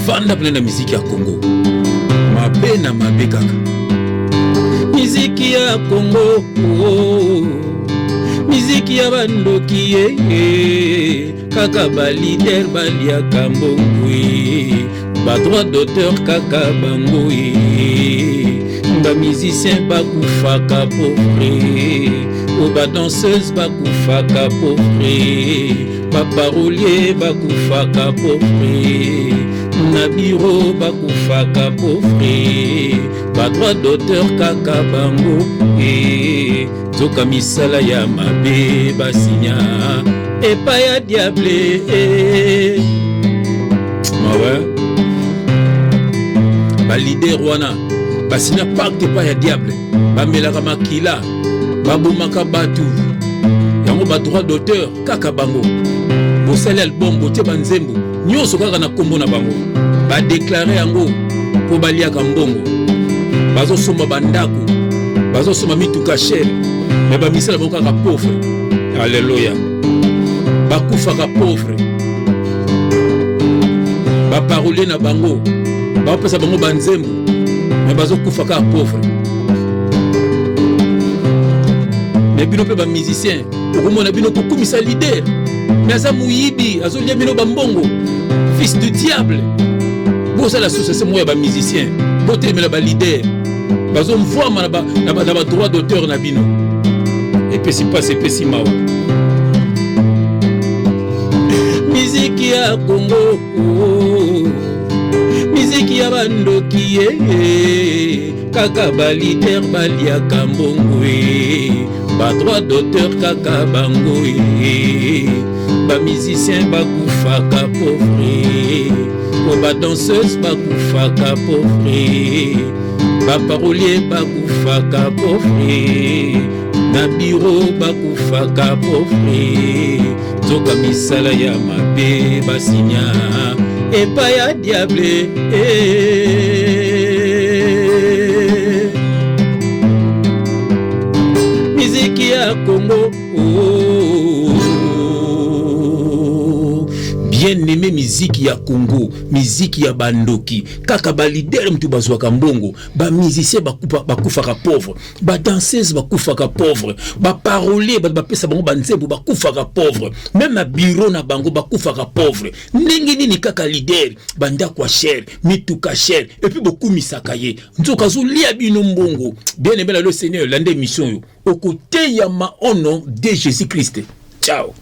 Vanda mpena na miziki ya Congo. Mabe na mabe kaka. Miziki ya Congo. Oh, miziki ya bandoki ye. Eh, kaka ba leader baliaka mbongo ye. Ba droit d'auteur kaka bango ye. Ba musicien bakufaka pauvre. O ba danseuse bakufaka pauvre. Ba parolier bakufaka pauvre. Na bureau bakufaka pauvre. Ba droit d'auteur kaka bango e. Nzoka misala ya mabe basinya epai ya diable e. Mawa ba leader wana basinya pacte epai ya diable, bamelaka makila, babomaka bato yango ba droit d'auteur kaka bango. Bosali album, botie banzembo nyonso kaka na nkombo na bango, badeklare yango mpo baliaka mbongo, bazosomba bandako, bazosomba mituka cher, me bamisala bango kaka pauvre. Alleluya, bakufaka pauvre. Baparolier na bango baopesa bango banzembo, me bazokufa kaka pauvre. Me bino mpe bamusicien, okomona bino kokumisa leader, me aza moyibi, azolia bino bambongo, fils du diable. Bosala association moko ya bamusicien, botelemela baleader bazomvwama na badroit d'auteur na bino. Epesi mpasi, epesi mawa. Miziki ya Congo, miziki ya bandoki ye, kaka balider baliaka mbongo ye, badroit d'auteur kaka bango ye, bamusicien bakufaka pauvre, po badanseuse bakufaka pauvre, baparolier bakufaka pauvre, na biro bakufaka pauvre. Nzoka misala ya mabe basinya epai ya diable e. Miziki ya Congo, oh. Bien aimé, miziki ya Congo, miziki ya bandoki, kaka balider mutu bazwaka mbongo, bamusicien bakufaka pauvre, badanseuse bakufaka pauvre, baparolier bato bapesa bango banzembo bakufaka pauvre, meme na bureau na bango bakufaka pauvre. Ndenge nini kaka leader, bandako ya cher, mituka cher, epuis bokumisaka ye, nzoka azolia bino mbongo. Bien aimé na le Seigneur, landa émission oyo, okoteyama au nom de Jésus Christ. Ciao.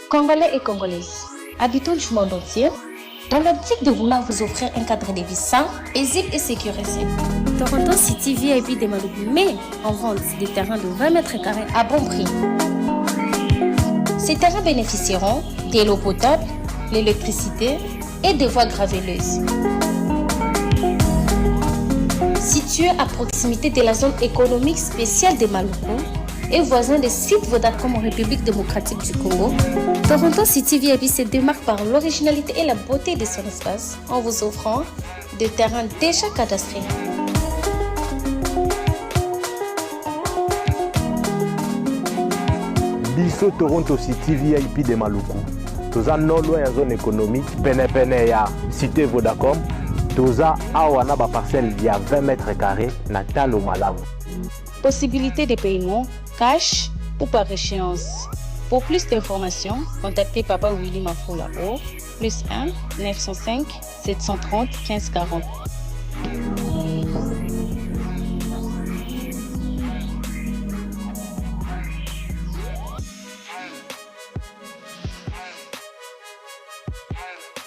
Congolais et Congolaises, habitants du monde entier, dans l'optique de vouloir vous offrir un cadre de vie sain, paisible et sécurisé, Toronto City VIP de Maluku met en vente des terrains de 20 mètres carrés à bon prix. Ces terrains bénéficieront de l'eau potable, l'électricité et des voies graveleuses. Situé à proximité de la zone économique spéciale de Maluku et voisin des sites Vodacom en République démocratique du Congo, Toronto City VIP se démarque par l'originalité et la beauté de son espace en vous offrant des terrains déjà cadastrés. Biso Toronto City VIP de Maluku, toza non loin ya zone économique, penepene ya cité Vodacom. Toza awa na baparcelle ya 20 mètres carrés na talo malamu. Possibilité de paiement cash ou par échéance. Pour plus d'informations, contactez Papa Willy Mafoula au plus 1 905 730 15 40.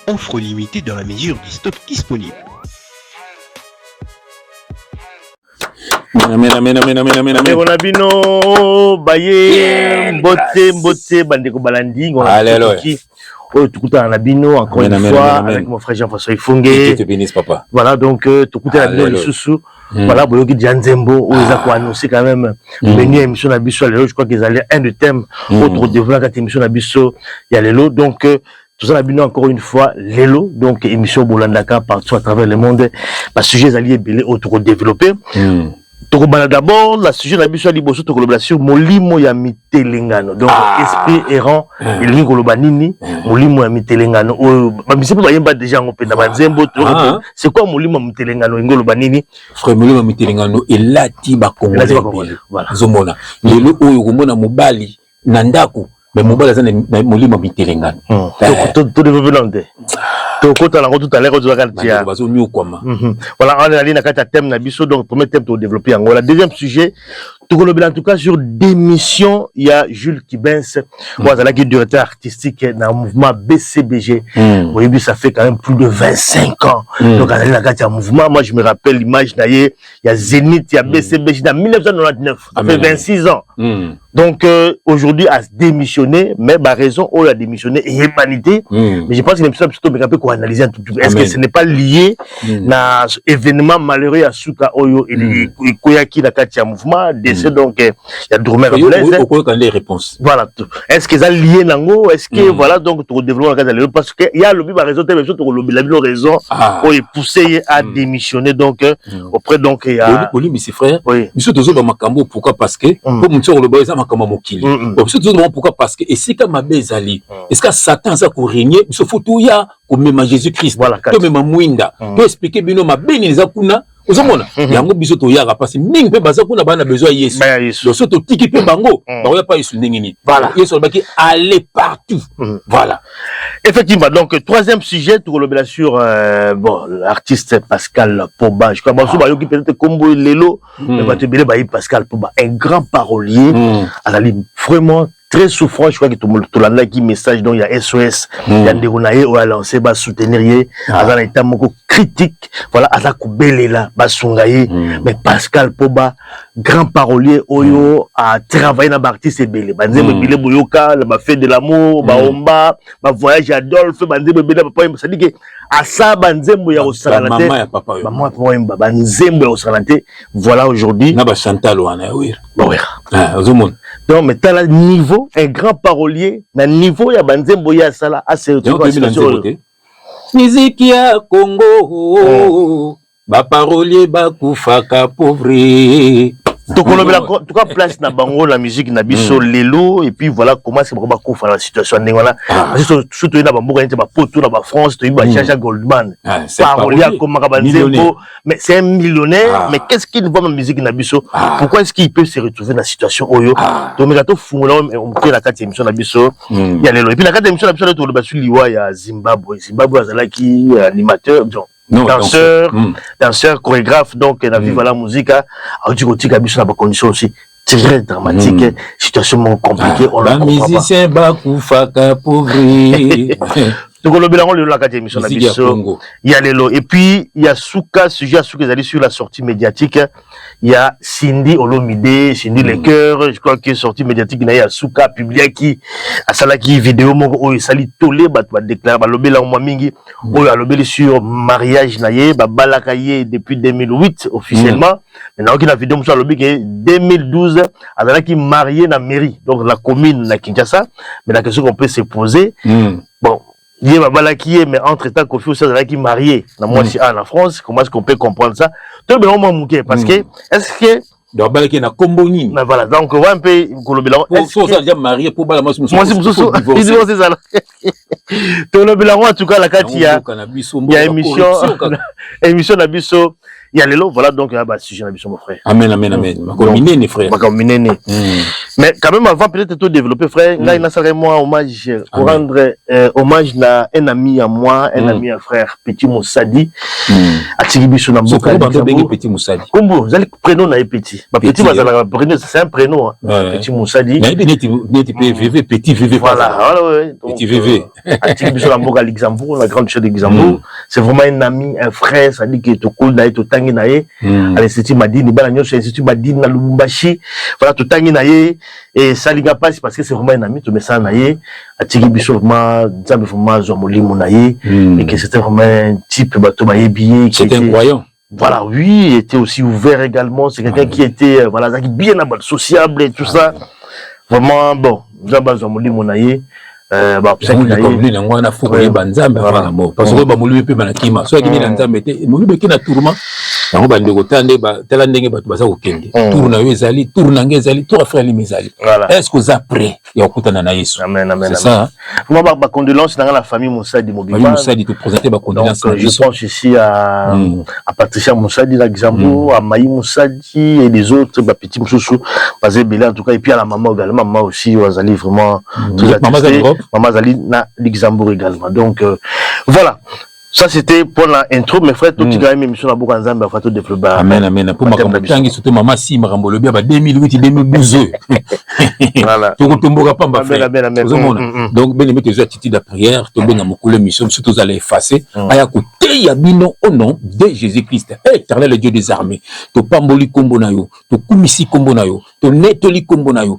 Offre limitée dans la mesure du stock disponible. Amen, amen, amen, amen, amen. Bandeko na bino baye mbote mbote bandeko balandi Alléluia. Oyo tokutana na bino encore Amen, une amen, fois amen, amen. avec mon frère Jean-François Que Ifonge. Dieu te bénisse, papa. Voilà, donc tokutana bino Alléluia. lisusu. Voilà, boyoki dia nzembo oyo eza koannoncer quand même menu ya émission na biso ya lelo. Je crois que ezali un de thème oyo tokodéveloppe kati émission na biso ya lelo. Donc toza na bino encore une fois lelo. Donc émission bolandaka partout à travers le monde, basujet ezali ebele oyo tokodéveloppe. Tokobanda d'abord la sujet na biso ya liboso, tokolobela sur molimo ya mitelengano, donc esprit errant. Elingi koloba nini, molimo ya mitelengano? Oyo bamisi mpe bayemba déjà yango mpe na banzembo. C'est quoi molimo ya mitelengano? Elingi koloba nini? Frère, molimo ya mitelengano elati Elati bakongolais bakongolais, ebele. Voilà. Ozomona lelo oyo, komona mobali na ndako, mais mobali aza na molimo ya mitelengano. Todéveloppe nano te, tokota yango tout à l'heure, tozwaka tia. Bandeko bazonyokwama. Voilà, on est allé na kati ya thème na biso. Donc premier thème todéveloppe yango. La deuxième sujet tokolobela en tout cas sur démission ya Jules Kibens, oyo azalaki directeur artistique na mouvement BCBG. Oyebi, ça fait quand même plus de 25 ans donc azali na kati ya mouvement. Moi, je me rappelle l'image na ye ya Zénith ya BCBG na 1999, ça fait Amen. 26 ans. Donc aujourd'hui a démissionné, mais ba raison oyo a démissionné eyebani te. Mais je pense que l'émission plutôt meka mpe koanalyser un tout petit peu, est-ce que Amen. ce n'est pas lié na événement malheureux ya suka oyo ekweyaki na kati ya mouvement, décès donc ya drummer Blaise? Okoyoka nde réponse. Voilà, est-ce que eza lié nango? Est-ce que voilà, donc tokodéveloppe na kati ya lelo, parce que ya alobi ba raison te, mais biso tokolobela bino raison oyo epousse ye à démissionner, donc auprès donc ya Olimbisi, frère. Oui. Biso tozoba makambo, pourquoi? Parce que po motu akoloba eza makambo ya mokili. Bon, biso tozoba pourquoi? Parce que esika mabe ezali, esika Satan aza korégner, biso faut toya komema Jésus Christ. Voilà, kati. Tomema mwinda, toexpliquer bino mabe nini eza kuna. Ozomona yango, biso toyaka parce mingi mpe baza kuna, bana besoin ya Yesu. Baya Yesu. Donc so totiki mpe bango, bakoya pa Yesu ndenge nini? Voilà. Yesu alobaki: "Aller partout." Voilà. Effectivement, donc troisième sujet, tokolobela sur bon, l'artiste Pascal Poba. Je crois bon, bayoki peut-être kombo lelo, mais bato ebele bayebi Pascal Poba, un grand parolier, azali vraiment très souffrant. Je crois que tolandaki message, donc il y a SOS, il y a ndeko na ye oyo alancé ba soutenir ye, aza na état moko critique, voilà, aza kobelela basunga ye. Mais Pascal Poba, grand parolier oyo a travaillé na baartiste ebele, banzembo ebele boyoka na bafait de l'amour, baomba, bavoyage Adolphe, banzembo ebele ya papa Wemba, c'est-à-dire que asala banzembo ya kosakana te. Bamama ya papa oyo. Bamama ya papa Wemba, banzembo ya kosakana te. Voilà, aujourd'hui Na bachantal wana ya Wera. Bawera. Ah, ozomona. Donc mais tala niveau, un grand parolier na niveau ya banzembo ye asala, ase Yango toyebi na nzembo te, miziki ya Congo, baparolier bakufaka pauvre. Tokolobela en tout cas place na bango na musique na biso lelo, et puis voilà, comment est-ce que bango bakufa na situation ndenge wana? Parce que surtout toyebi na bamboka neti bapoto, na bafrance, toyebi ba Jean-Jacques Goldman, Ah, c'est un parolier, parolier. akomaka banzembo Millionnaire. Mais c'est un millionnaire. Mais qu'est-ce qu'il voit na musique na biso? Pourquoi est-ce qu'il peut se retrouver na situation oyo? Tomeka tofungola oyo moke na kati ya émission na biso ya lelo. Et puis na kati ya émission na biso lelo, toloba sur liwa ya Zimbabwe. Zimbabwe azalaki animateur, donc Non, danseur, danseur chorégraphe, donc na Viva la Musica. Auti kotika biso na bacondition aussi très dramatique, situation moko compliquée, on ne comprend pas. Bamusicien bakufaka pauvre. Tokolobela yango lelo na kati ya émission na Musique ya biso Congo. Ya lelo. Et puis ya suka, sujet ya suka ezali sur la sortie médiatique ya Cindy Olomide, Cindy Le Cœur. Je crois que sortie médiatique na ye ya suka, apubliaki, asalaki vidéo moko oyo esali tole, bato badéclare, balobela yango mwa mingi, oyo alobeli sur mariage na ye. Babalaka ye depuis 2008 officiellement, mais nayoki na vidéo mosusu alobi ke 2012 azalaki marié na mairie, donc la commune na Kinshasa. Mais la question qu'on peut se poser, bon, ye babalaki ye, mais entre temps Kofi aussi azalaki marié na mwasi a na France. Comment est-ce qu'on peut comprendre ça? Tolobela mwa moke, parce que est-ce que Donc babalaki na kombo nini? Na voilà, donc on mpe kolobela yango. So oza déjà marié, po bala mwasi mosusu, Mwasi mosusu, divorce ezala. Tolobela yango en tout cas na kati ya mboka na biso, ya mboka émission corruption kaka. Émission na biso ya lelo. Voilà, donc ya basujet na biso, mon frère. Amen, amen, amen. Makolo minene, frère. Makambo minene. Mais quand même, avant peut-être tout développer, frère, ngai nasalaki moi hommage pour Amen. rendre hommage na un ami à moi, un ami, un frère, Petit Moussadi, atiki biso na mboka Sokolo bando bengi Luxembourg. Petit Moussadi. Kombo ezali prénom na ye, Petit. Bapetit Petit, bazalaka prénom, c'est un prénom, hein. Petit Moussadi. Nayebi neti mpe VV, Petit VV. Voilà, ouais. Donc, Petit VV. Atiki biso na mboka Luxembourg, la grande chaîne de Luxembourg. C'est vraiment un ami, un frère, c'est-à-dire que tokoli na ye, totangi. Totangi na ye à l'Institut Madini, bana nyonso ya Institut Madini na Lubumbashi. Voilà, totangi na ye, esali nga mpasi parce que c'est vraiment un ami. Tomesana na ye, atiki biso. Vraiment, Nzambe vraiment azwa molimo na ye. Et que c'était vraiment un type, bato bayebi ye. C'est un croyant. Voilà, oui, il était aussi ouvert également. C'est quelqu'un qui était, voilà, bien sociable et tout ça. Vraiment, bon, Nzambe azwa molimo na ye. Yango wana, faut koyeba Nzambe avant la mort, parce que oyeba molimo mpe banakima. Soki akimi na Nzambe te, molimo eke na tourment. Yango bandeko, tala ndenge bato baza kokende. Tour na yo ezali, tour na ngai ezali, tour ya frère Alimi ezali. Est ce que oza prêt ya kokutana na Yesu? C'est ça. Moi, bacondoléance na nga na famille Moussadi mobimba. Famille Moussadi, toprésente bacondoléance. Donc, je pense ici à Patricia Moussadi na Luxembourg, à Maï Moussadi et les autres bapetits mosusu baza ebele en tout cas, et puis à la maman également. Maman aussi azali vraiment très attristé. Maman azali na Luxembourg également. Donc voilà, ça, c'était pour l'intro, mes frères. Tout quand même émission na boka Nzambe afa to développer. Amen, amen. Pour makambo tangi, surtout mama si makambo lobi ba 2008 2012 oyo. Voilà. Tokotomboka pamba, frère. Amen, amen. Ozomona. Donc bien aimé, tozo attitude de prière, tobenga mokolo mission surtout tozala effacer. Aya koteya bino au nom de Jésus-Christ. Éternel le Dieu des armées, topamboli kombo na yo, tokumisi kombo na yo, tonetoli kombo na yo,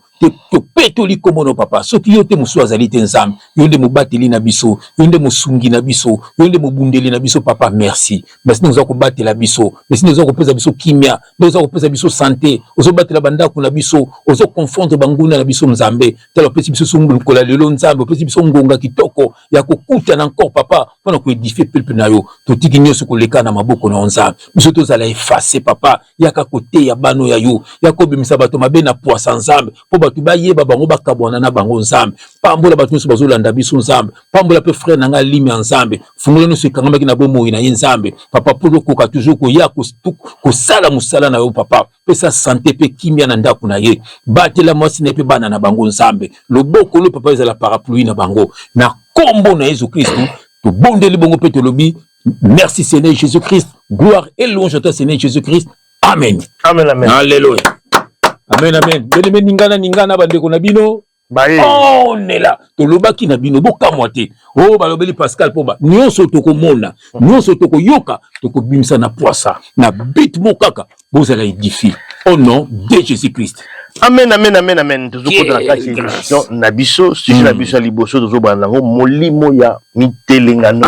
topetoli kombo na yo, papa. Soki yo te, mosusu azali te. Nzambe, yo nde mobateli na biso, yo nde mosungi na biso, yo nde mobundeli na biso. Papa, merci, merci ndenge oza kobatela biso, merci ndenge oza kopesa biso kimia, ndenge oza kopesa biso santé, ozobatela bandako na biso, ozoconfondre banguna na biso. Nzambe, tala, opesi biso so lokola lelo. Nzambe, opesi biso ngonga kitoko ya kokutana encore, papa, mpona koédifier peuple na yo. Totiki nyonso koleka na maboko na yo, Nzambe. Biso tozala efface, papa. Yaka koteya bano ya yo, yaka kobimisa bato mabe na pwasa, Nzambe, mpo bato bayeba bango, bakabwana na bango. Nzambe, pambola bato nyonso bazolanda biso. Nzambe, pambola mpe frère na ngai Alimi ya Nzambe. Fungola nyonso ekangamaki na bomoi na ye, Nzambe, papa, mpo tokoka toujours koya kosala mosala na yo. Papa, pesa santé mpe kimia na ndako na ye. Batela mwasi na ye mpe bana na bango. Nzambe, loboko lo papa ezala parapluie na bango. Na nkombo na Yesu Kristu tobondeli bongo mpe tolobi merci, Seigneur Jésus Christ. Gloire et louange à toi, Seigneur Jésus Christ. Amen. Amen, amen. Alléluia, amen, amen. Bien-aimé, ningana ningana bandeko na bino. On est là. Tolobaki na bino, bokamwa te oyo balobeli Pascal, mpo ba nyonso tokomona, nyonso tokoyoka, tokobimisa na poisa na bit mo kaka. Bozala édifié au nom de Jésus Christ. Amen, amen, amen, amen. Tozokota na kati ya émission na biso. Sujet na biso ya liboso, tozobanda yango, molimo ya mitelengano,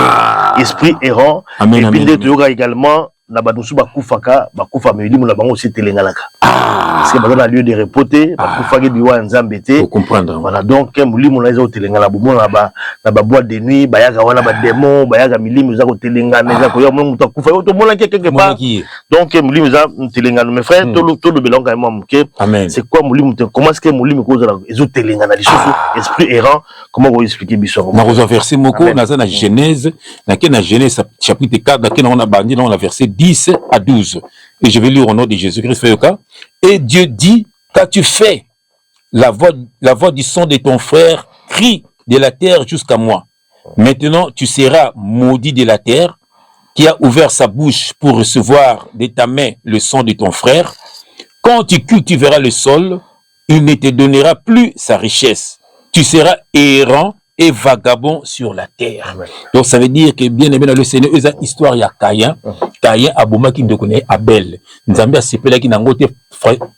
esprit errant. Et puis nde toyoka également na bato mosusu bakufaka, bakufa, milimo na bango osi etelenganaka, parce que baza na lieu de repos te, bakufaki liwa ya Nzambe te. Voilà, donc molimo na eza kotelengana. Bomona na baboîte de nuit, bayaka wana, badémon bayaka, milimo eza kotelengana, eza koya. Mona moto akufa, yo tomonaki quelque part. Donc molimo eza telengano. Mes frères, tolobela quand même moke, c'est quoi molimo te? Comment est-ce que molimo ekozala ezotelengana lisusu, esprit errant? Comment koexpliquer biso? Nakozwa verset moko. Naza na Genèse, nake na Genèse chapitre 4, nake nango na bandi nango na verset 10 à 12 et je vais lire au nom de Jésus-Christ. Yoka. Et Dieu dit: qu'as-tu fait? La voix du sang de ton frère crie de la terre jusqu'à moi. Maintenant, tu seras maudit de la terre, qui a ouvert sa bouche pour recevoir de ta main le sang de ton frère. Quand tu cultiveras le sol, il ne te donnera plus sa richesse. Tu seras errant et vagabond sur la terre. Donc ça veut dire que, bien aimé dans le Seigneur, eza histoire ya Caïn. Caïn abomaki ndeko na ye Abel. Nzambe asepelaki nango te.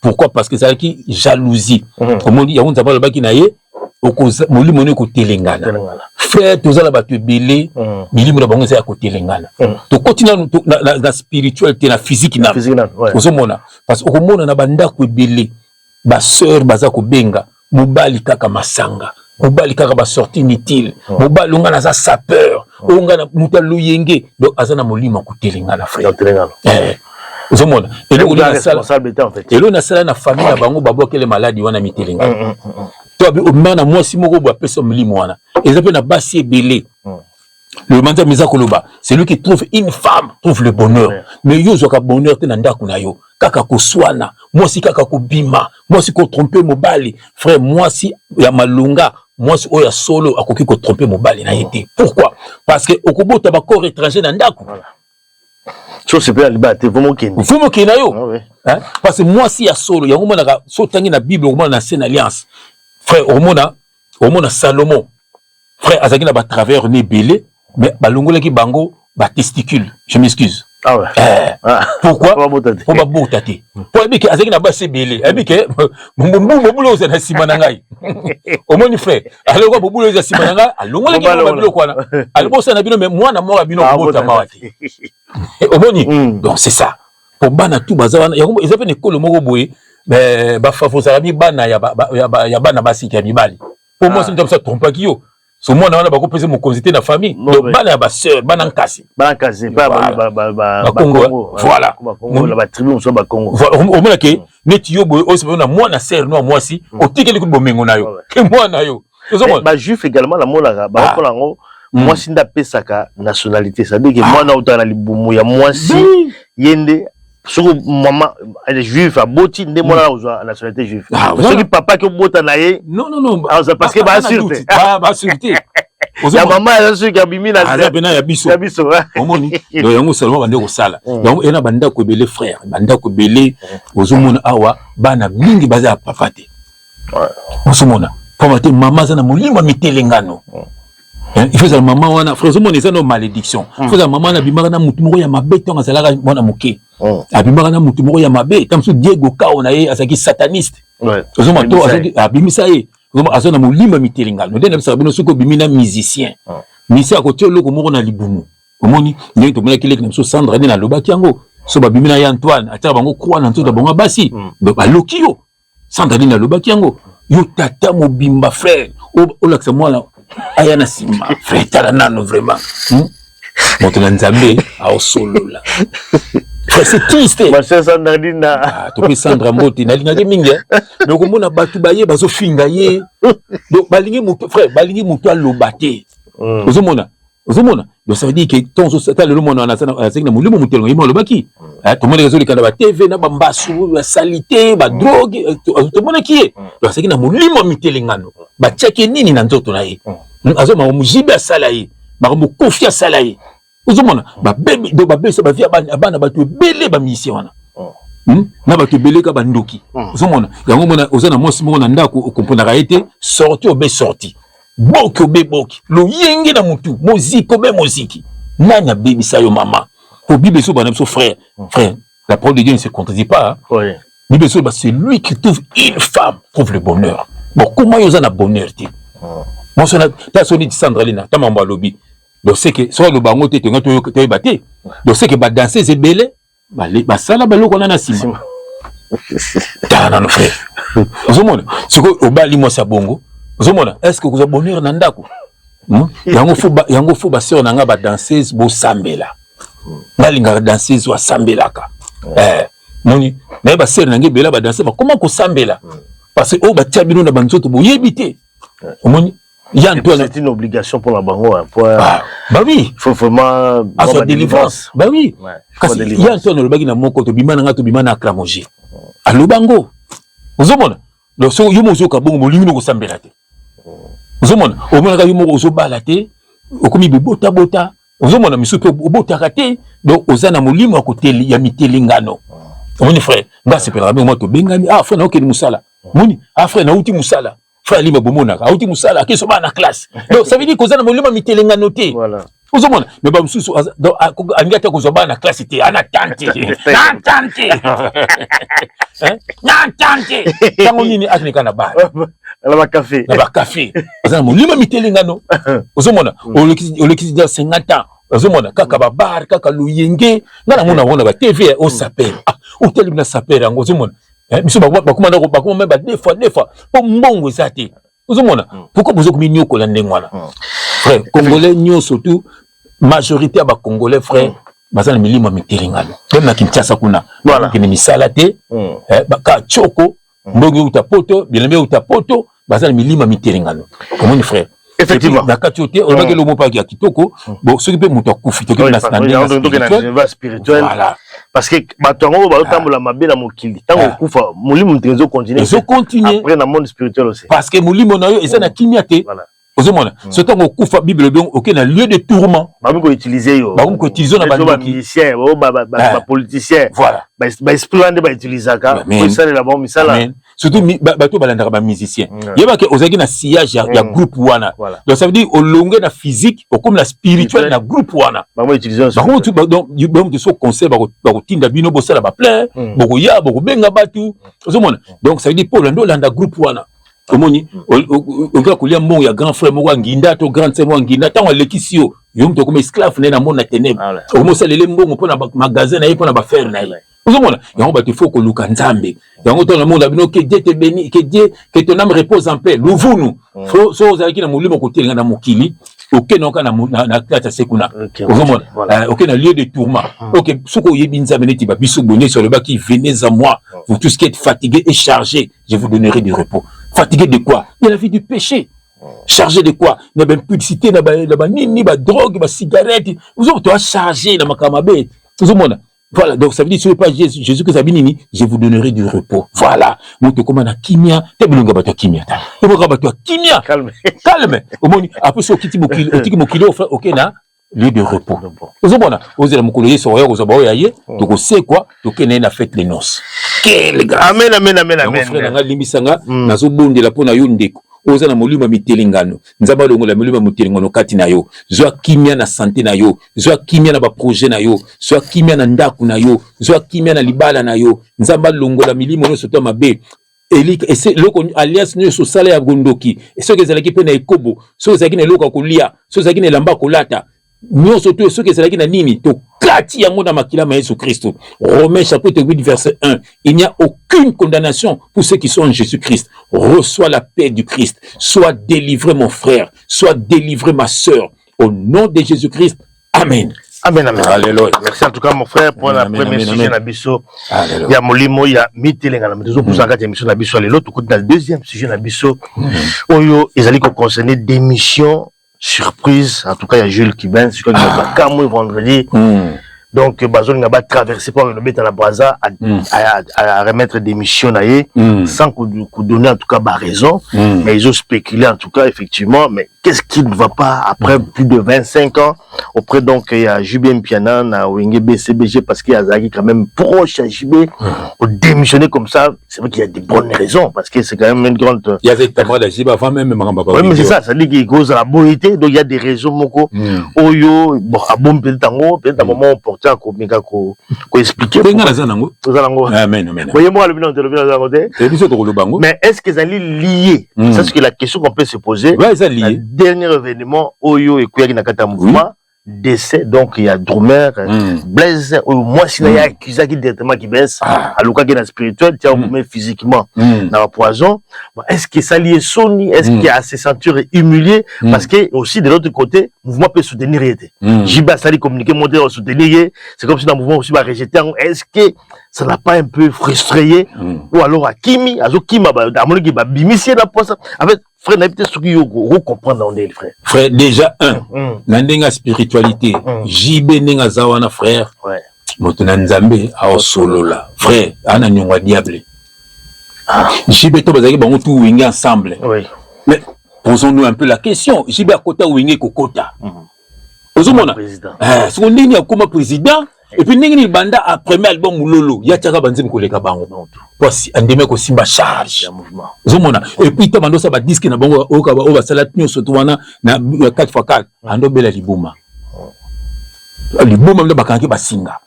Pourquoi? Parce que ezalaki jalousie. Omoni yango, Nzambe alobaki na ye: molimo no ekotelengana. Frère, toza na bato ebele, milimo na bango eza ya kotelengana. Tokoti nanu na spirituel te, na physique nanu. Ozomona, parce que okomona na bandako ebele, basœur baza kobenga mobali kaka masanga, mobali kaka basortie inutile, mobali oyo nga naza sapeur, oyo nga moto aloyenge. Donc aza na molimo ya kotelengana, frère. Ozomona eloko nasala na famille na bango, babwakele maladi wana mitelengana. To obima na mwasi moko boye, apesa molimo wana. Eza mpe na basi ebele. Le Nzambe eza koloba: celui qui trouve une femme trouve le bonheur. Mais yo ozwaka bonheur te na ndako na yo, kaka koswana, mwasi kaka kobima, mwasi kotromper mobali. Frère, mwasi ya malonga, mwasi oyo ya solo, akoki kotromper mobali na ye te. Pourquoi? Parce que okobota bacorps étranger na ndako. So sepela libala te, vomo okende. Vomo okende na yo, parce que mwasi ya solo, yango omonaka so otangi na Bible, okomona na Ancienne Alliance, frère, omona Salomon, frère, azalaki na batravers ne ebele, mais balongolaki bango batesticule, je m'excuse. Ah ouais. Eh. Ah. Pourquoi? Po Po babota te. Po ayebi ke azalaki na basi ebele. Ayebi ke mobulu oza na nsima na ngai. Omoni frère, aloko mobulu oza nsima na ngai, alongolaki bango biloko wana. Alobi osala na bino mais mwana moko ya bino akobota mawa te. Omoni? Donc c'est ça. Po bana tout baza wana, yango eza pe na ekolo moko boye, bafavorisaka mi bana ya bana basi ya mibali. Po mwasi moto amosu atrompaki yo. So mwana wana bakopesa mokonzi te na famille. Donc bana ya ba sœur, bana nkasi. Bana nkasi, pa ba Bakongo, voilà. Bakongo, la ba tribu mosusu Bakongo. Omona ke neti yo boye oyo na mwana sœur no ya mwasi, otikeli kutu bomengo na yo. Ke mwana yo. Ozomona? Ba juif également namonaka bakokola yango, mwasi nde apesaka nationalité, c'est-à-dire que mwana autaka na libumu ya mwasi, ye nde soki mama juif aboti nde mwana akozwa nationalité juif. Soki papa aki obota na ye, Non, non, non. parce que baasure te. Baasure te. Ya mama aza soki abimi na aza pena ya biso. Ya biso. Omoni? Donc yango seulement bande kosala. Yango ena bandako ebele, frère, bandako ebele ozomona awa, bana mingi baza ya papa te. Ozomona pamba te mama aza na molimo ya mitelengano. Il faut ezala mama wana, frère, ozomona eza no malédiction. Il faut ezala mama wana abimaka na mutu moko ya mabe ntango azalaka mwana moke. Abimaka na mutu moko ya mabe, ntango mosusu Diego Kao na ye azalaki sataniste. Ozomona to abimisa ye, aza na molimo ya mitelengano. Nde nabisaka bino, soki obimi na musicien, musicien akotia eloko moko na libumu. Omoni ndenge tomonaki leki na biso Sandra, nde nalobaki yango, so babimi na ye Antoine, atiaka bango croix na nzoto ya bango basi. Donc baloki yo. Sandra nde nalobaki yango, yo tata mobimba, frère, olakisa mwana aya na nsima. Frère, tala nano vraiment, moto na Nzambe aosolola, frère, c'est triste. Tope Sandra mbote, nalingaki mingi, mais okomona bato baye bazofinga ye. Donc balingi moto, frère, balingi moto aloba te. Ozomona, ozomona. Donc ça veut dire que ntongo ata lelo mwana wana azalaki na molimo motelongo, ye mo alobaki, tomonaki azoleka na baTV na bambasu, basaleté, badrogue, tomonaki ye. Donc azalaki na molimo ya mitelengano. Batiaki nini na nzoto na ye? Azomaka mojibe asala ye, makambo Kofi asala ye. Ozomona babebi, donc babebisa bavie ya bana bato ebele, bamusicien wana na bato ebele ka bandoki. Ozomona yango, mona oza na mwasi moko na ndako, okomprenaka ye te, sorti obe sorti, boki obe boki, loyenge na mutu, moziki obe moziki. Nani abebisa yo, mama? Po Bible ezoba na biso, frère, frère, la parole de Dieu ne se contredit pas. Bible ezoba: celui qui trouve une femme trouve le bonheur. Bon, comment yo oza na bonheur te? Mwasi wana, ta so neti Sandra Lina, ta mambo alobi. Donc c'est que soki aloba yango te, tonga toyeba te. Donc c'est que badanseuse ebele basala baloko wana na nsima. Tala nano, frère, ozomona sikoyo obali mwasi ya bongo, ozomona est ce que okozwa bonheur na ndako? Yango faut basœur na nga badanseuse bosambela. Nalingaka danseuse oyo asambelaka. Moni naye basœur na ngai ebele badanseuse bakoma kosambela, parce que oyo batia bino na banzoto boyebi te. Omoni ya Antoine, c'est une obligation pour la bango, hein, pour ah, bah oui. Faut vraiment azwa délivrance, bah oui. Kasi ya Antoine alobaki na moko, tobima na nga, tobima na aklamoge, aloba ngo. Ozomona, donc so yo mo ozoyoka bongo, molingi no kosambela te. Ozomona, omonaka yo moko ozobala te, okomi bibotabota. Ozomona misu mpe obotaka te. Donc oza na molimo ya koteli ya mitelengano. Omoni, frère, nga asepelaka mingi mwa tobengami: "Ah frère, naokende mosala." Moni: "Ah frère, nauti mosala." Frère Alima, bomonaka auti mosala, akeso bana na classe. Donc ça veut dire koza na molimo ya mitelengano te. Ozomona, mais bamosusu alingi ata kozwa bana na classe te, ana tante na tante na tante. Ntango nini akeneka na bana? Na bacafé. Na bacafé. Aza na molimo ya mitelengano. Ozomona, olekisi déjà 50 ans, ozomona kaka babar, kaka loyenge. Nga namona yango na baTV, osapere otelemi na sapere yango. Ozomona biso bakoma bakoma ba deux fois deux fois mpo mbongo eza te. Ozomona pourquoi boza kominiokola ndenge wana, frère? Congolais nyonso, tout majorité ya bacongolais, frère, baza na milimo ya mitelengano. Meme na Kinshasa kuna, bakende misala te, ka tioko mbongo euta poto, bilamba euta poto, baza na milimo ya mitelengano. Omoni, frère? Effectivement. Na kati oyo te, olobaki eloko moko ya kitoko. Bon, soki mpe moto akufi, tokende na ndenge spirituel. Voilà. Parce que bato yango bazotambola mabe na mokili, ntango okufa, molimo moto ezocontinue. Ezocontinue. Après na monde spirituel aussi. Parce que molimo na yo eza na kimia te. Ozomona, so ntango okufa, Bible elobi oke na lieu de tourment. Bakomi koutiliser yo. Bakomi koutiliser yo na bandoki. Bamusicien, bapoliticien. Voilà. Baesprit wana nde bautilisaka po esalela bango misala. Surtout bato balandaka bamusicien, yebake ozalaki na sillage ya groupe wana. Donc ça veut dire olonge na physique, okomi na spirituel na groupe wana. Donc so conseil bakotinda bino, bosala baplein, bokoya, bokobenga bato, ozomona. Donc ça veut dire mpo olanda, olanda groupe wana, omoni, okoka kolia mbongo ya grand frère moko anginda to grande sœur moko anginda. Ntango alekisi yo, yo moto okoma esclave na ye na monde na ténèbre, okoma osalele mbongo mpo na magasin na ye, mpo na baaffaires na ye, ozomona. Yango bato, il faut koluka Nzambe. Yango ntango namona bino, que Dieu te béni, que Dieu, que ton âme repose en paix, Luvunu. So ozalaki na molimo kotelenga na mokili, okende oka na kati ya se kuna, ozomona, okende na lieu de tourment. Ok, soki oyebi Nzambe neti babiso boye, nyonso alobaki: "Venez à moi, vous tous qui êtes fatigués et chargés, je vous donnerai du repos." Fatigué de quoi? De la vie du péché. Chargé de quoi? Na baimpudicité, na banini, badrogue, bacigarette, ozomona, toa chargé na makambo mabe, ozomona. Voilà, donc ça veut dire, soki pas Jésus, Jésus que sabi nini, je vous donnerai du repos. Voilà, moto koma na kimia, te bilonga bato ya kimia ta. Te bato ya kimia. Calme. Calme. Omoni, après so okiti mokili, otiki mokili, oke na lieu de repos. Ozomona, ozela mokolo Yesu oya kozwa baoyo ya ye, tokosekwa, tokende na fête les noces. Quel grâce. Amen, amen, amen, amen. Frère nanga, limbisanga, nazobondela mpo na yo ndeko oza na molimo ya mitelengano. Nzambe alongola molimo ya mitelengano kati na yo. Zwa kimia na santé na yo, zwa kimia na baprojet na yo, zwa kimia na ndako na yo, zwa kimia na libala na yo. Nzambe alongola milimo nyonso to mabe, eloko alliance nyonso osala ya gondoki. Soki ezalaki mpe na ekobo, soki ezalaki na eloko ya kolia, soki ezalaki na elamba ya kolata, nyonso to soki ezalaki na nini, tokati yango na makila ma Yesu Kristo. Romains chapitre 8 verset 1: il n'y a aucune condamnation pour ceux qui sont en Jésus-Christ. Reçois la paix du Christ. Sois délivré, mon frère, sois délivré, ma sœur, au nom de Jésus-Christ. Amen. Amen, amen. Alléluia. Merci en tout cas, mon frère, pour la première sujet na biso. Ya molimo ya mitelengana. Mais tozo kati émission na biso lelo, tokoti na deuxième sujet na biso. Oyo ezali ko concerner démission surprise, en tout cas, il y a Jules Kibens, je crois que ah. vendredi. Donc bazolinga batraverser mpo akende na Braza à remettre démission na ye sans donner en tout cas baraison, mais ils ont spéculé en tout cas, effectivement. Mais qu'est-ce qui ne va pas après plus de 25 ans auprès donc il y a JB Mpiana na Wenge BCBG? Parce qu'il y a azalaki quand même proche à JB, démissionner comme ça, c'est vrai qu'il y a des bonnes raisons, parce que c'est quand même une grande Il y avait camarade à JB avant même. Oui, mais c'est ça, ça dit qu'il cause la beauté. Donc il y a des raisons moko oyo, bon, ah bon, peut-être yango, peut-être un moment opportun komeka ko koexpliquer. Nga naza nango. Toza nango. Amen, amen. Boye mo alobi na tolobi naza nango te. Biso tokoloba yango. Mais est-ce que ezali lié? Ça, c'est la question qu'on peut se poser. Ouais, eza lié. Dernier événement oyo ekweyaki na kati ya mouvement, décès donc il y a drummer Blaise, oyo mwasi na ye accusaki directement Kibens, alukaki na spirituel tia obume physiquement na bapoison. Bon, est-ce que esali ye soni? Est-ce que a se sentir humilié? Parce que aussi, de l'autre côté, mouvement peut soutenir ye te. JB asali communiqué monte soutenir ye, c'est comme si dans mouvement aussi barejeté yango. Est-ce que ça n'a pas un peu frustré ye? Ou alors akimi, azokima, amoniki babimisi ye na posa. En fait, frère, nayebi te soki yo okocomprendre ndenge, frère. Frère, déjà un, na ndenge ya spiritualité, JB ndenge aza wana, frère, moto na Nzambe aosolola, frère, aa na niongo ya diable. JB to bazalaki bango tu Wenge ensemble. Mais posons-nous un peu la question: JB akota Wenge kokota, ozomona, soko ndenge akoma président, et puis ndenge nini banda a premier album Mololo ya tiaka banzembo koleka bango, po andemi kosimba charge, ozomona. Et puis to bando osala badisque na bango oyo basala nyonso to wana na 4 x 4, andobela libuma, libuma nde bakangaki basinga,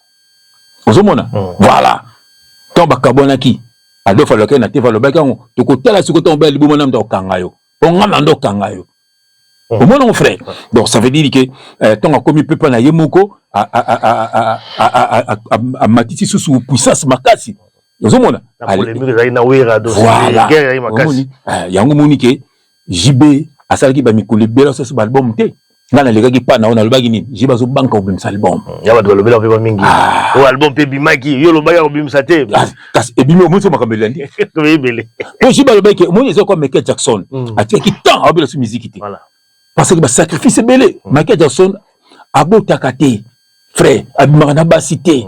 ozomona. Voilà, ntango bakabwanaki, Adolphe alobaki na te, alobaki yango, tokotala sikoyo ntango obela libuma na moto akokanga yo, mpo nga na nde okanga yo, omona mon frère. Donc ça veut dire que ntango akomi mpe mpa na ye moko, amatisi susu puissance makasi, ozomona. Voilà, yango omoni ke JB asalaki bamikolo ebele asasi baalbum te. Ngai nalekaki mpa na yo, nalobaki nini? JB azobanka kobimisa album. Ya bato balobela mpe bamingi, oyo album mpe ebimaki, yo olobaki akobimisa te. Kasi ebimi, omoni so makambo elandi. Ebele. Po JB alobaki, omoni, eza kwa Michael Jackson, atikaki temps aobela so miziki te parce que basacrifice ebele. Michael Jackson abotaka te, frère, abimaka na basi te,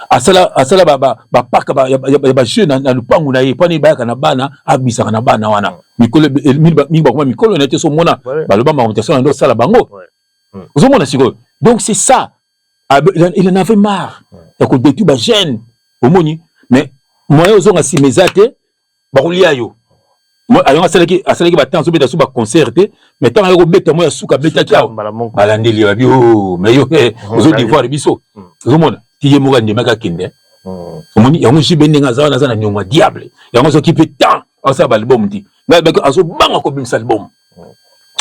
asala asala bapaka ya bajeu na lupangu na ye mpona bayaka na bana, abisaka na bana wana mikolo mingi, bakoma mikolo na ye te. So omona baloba makambo na nde osala bango, ozomona sikoyo. Donc c'est ça, il en avait marre ya kodétruire bajeune, omoni. Mais moyen ozonga nsima eza te. Bakolia yo. Ayango asalaki ba temps azobeta so ba concert te, mais ntango aye kobeta mo ya suka, abetaki awa, balandeli ye, babi: "O, mais yo ozo devoir biso." Ozomona ti ye moko andemaki akende. Omoni yango, JB ndenge aza wana, aza na niongo ya diable. Yango azoki mpe temps asala ba album te. Ngai azobanga kobimisa album,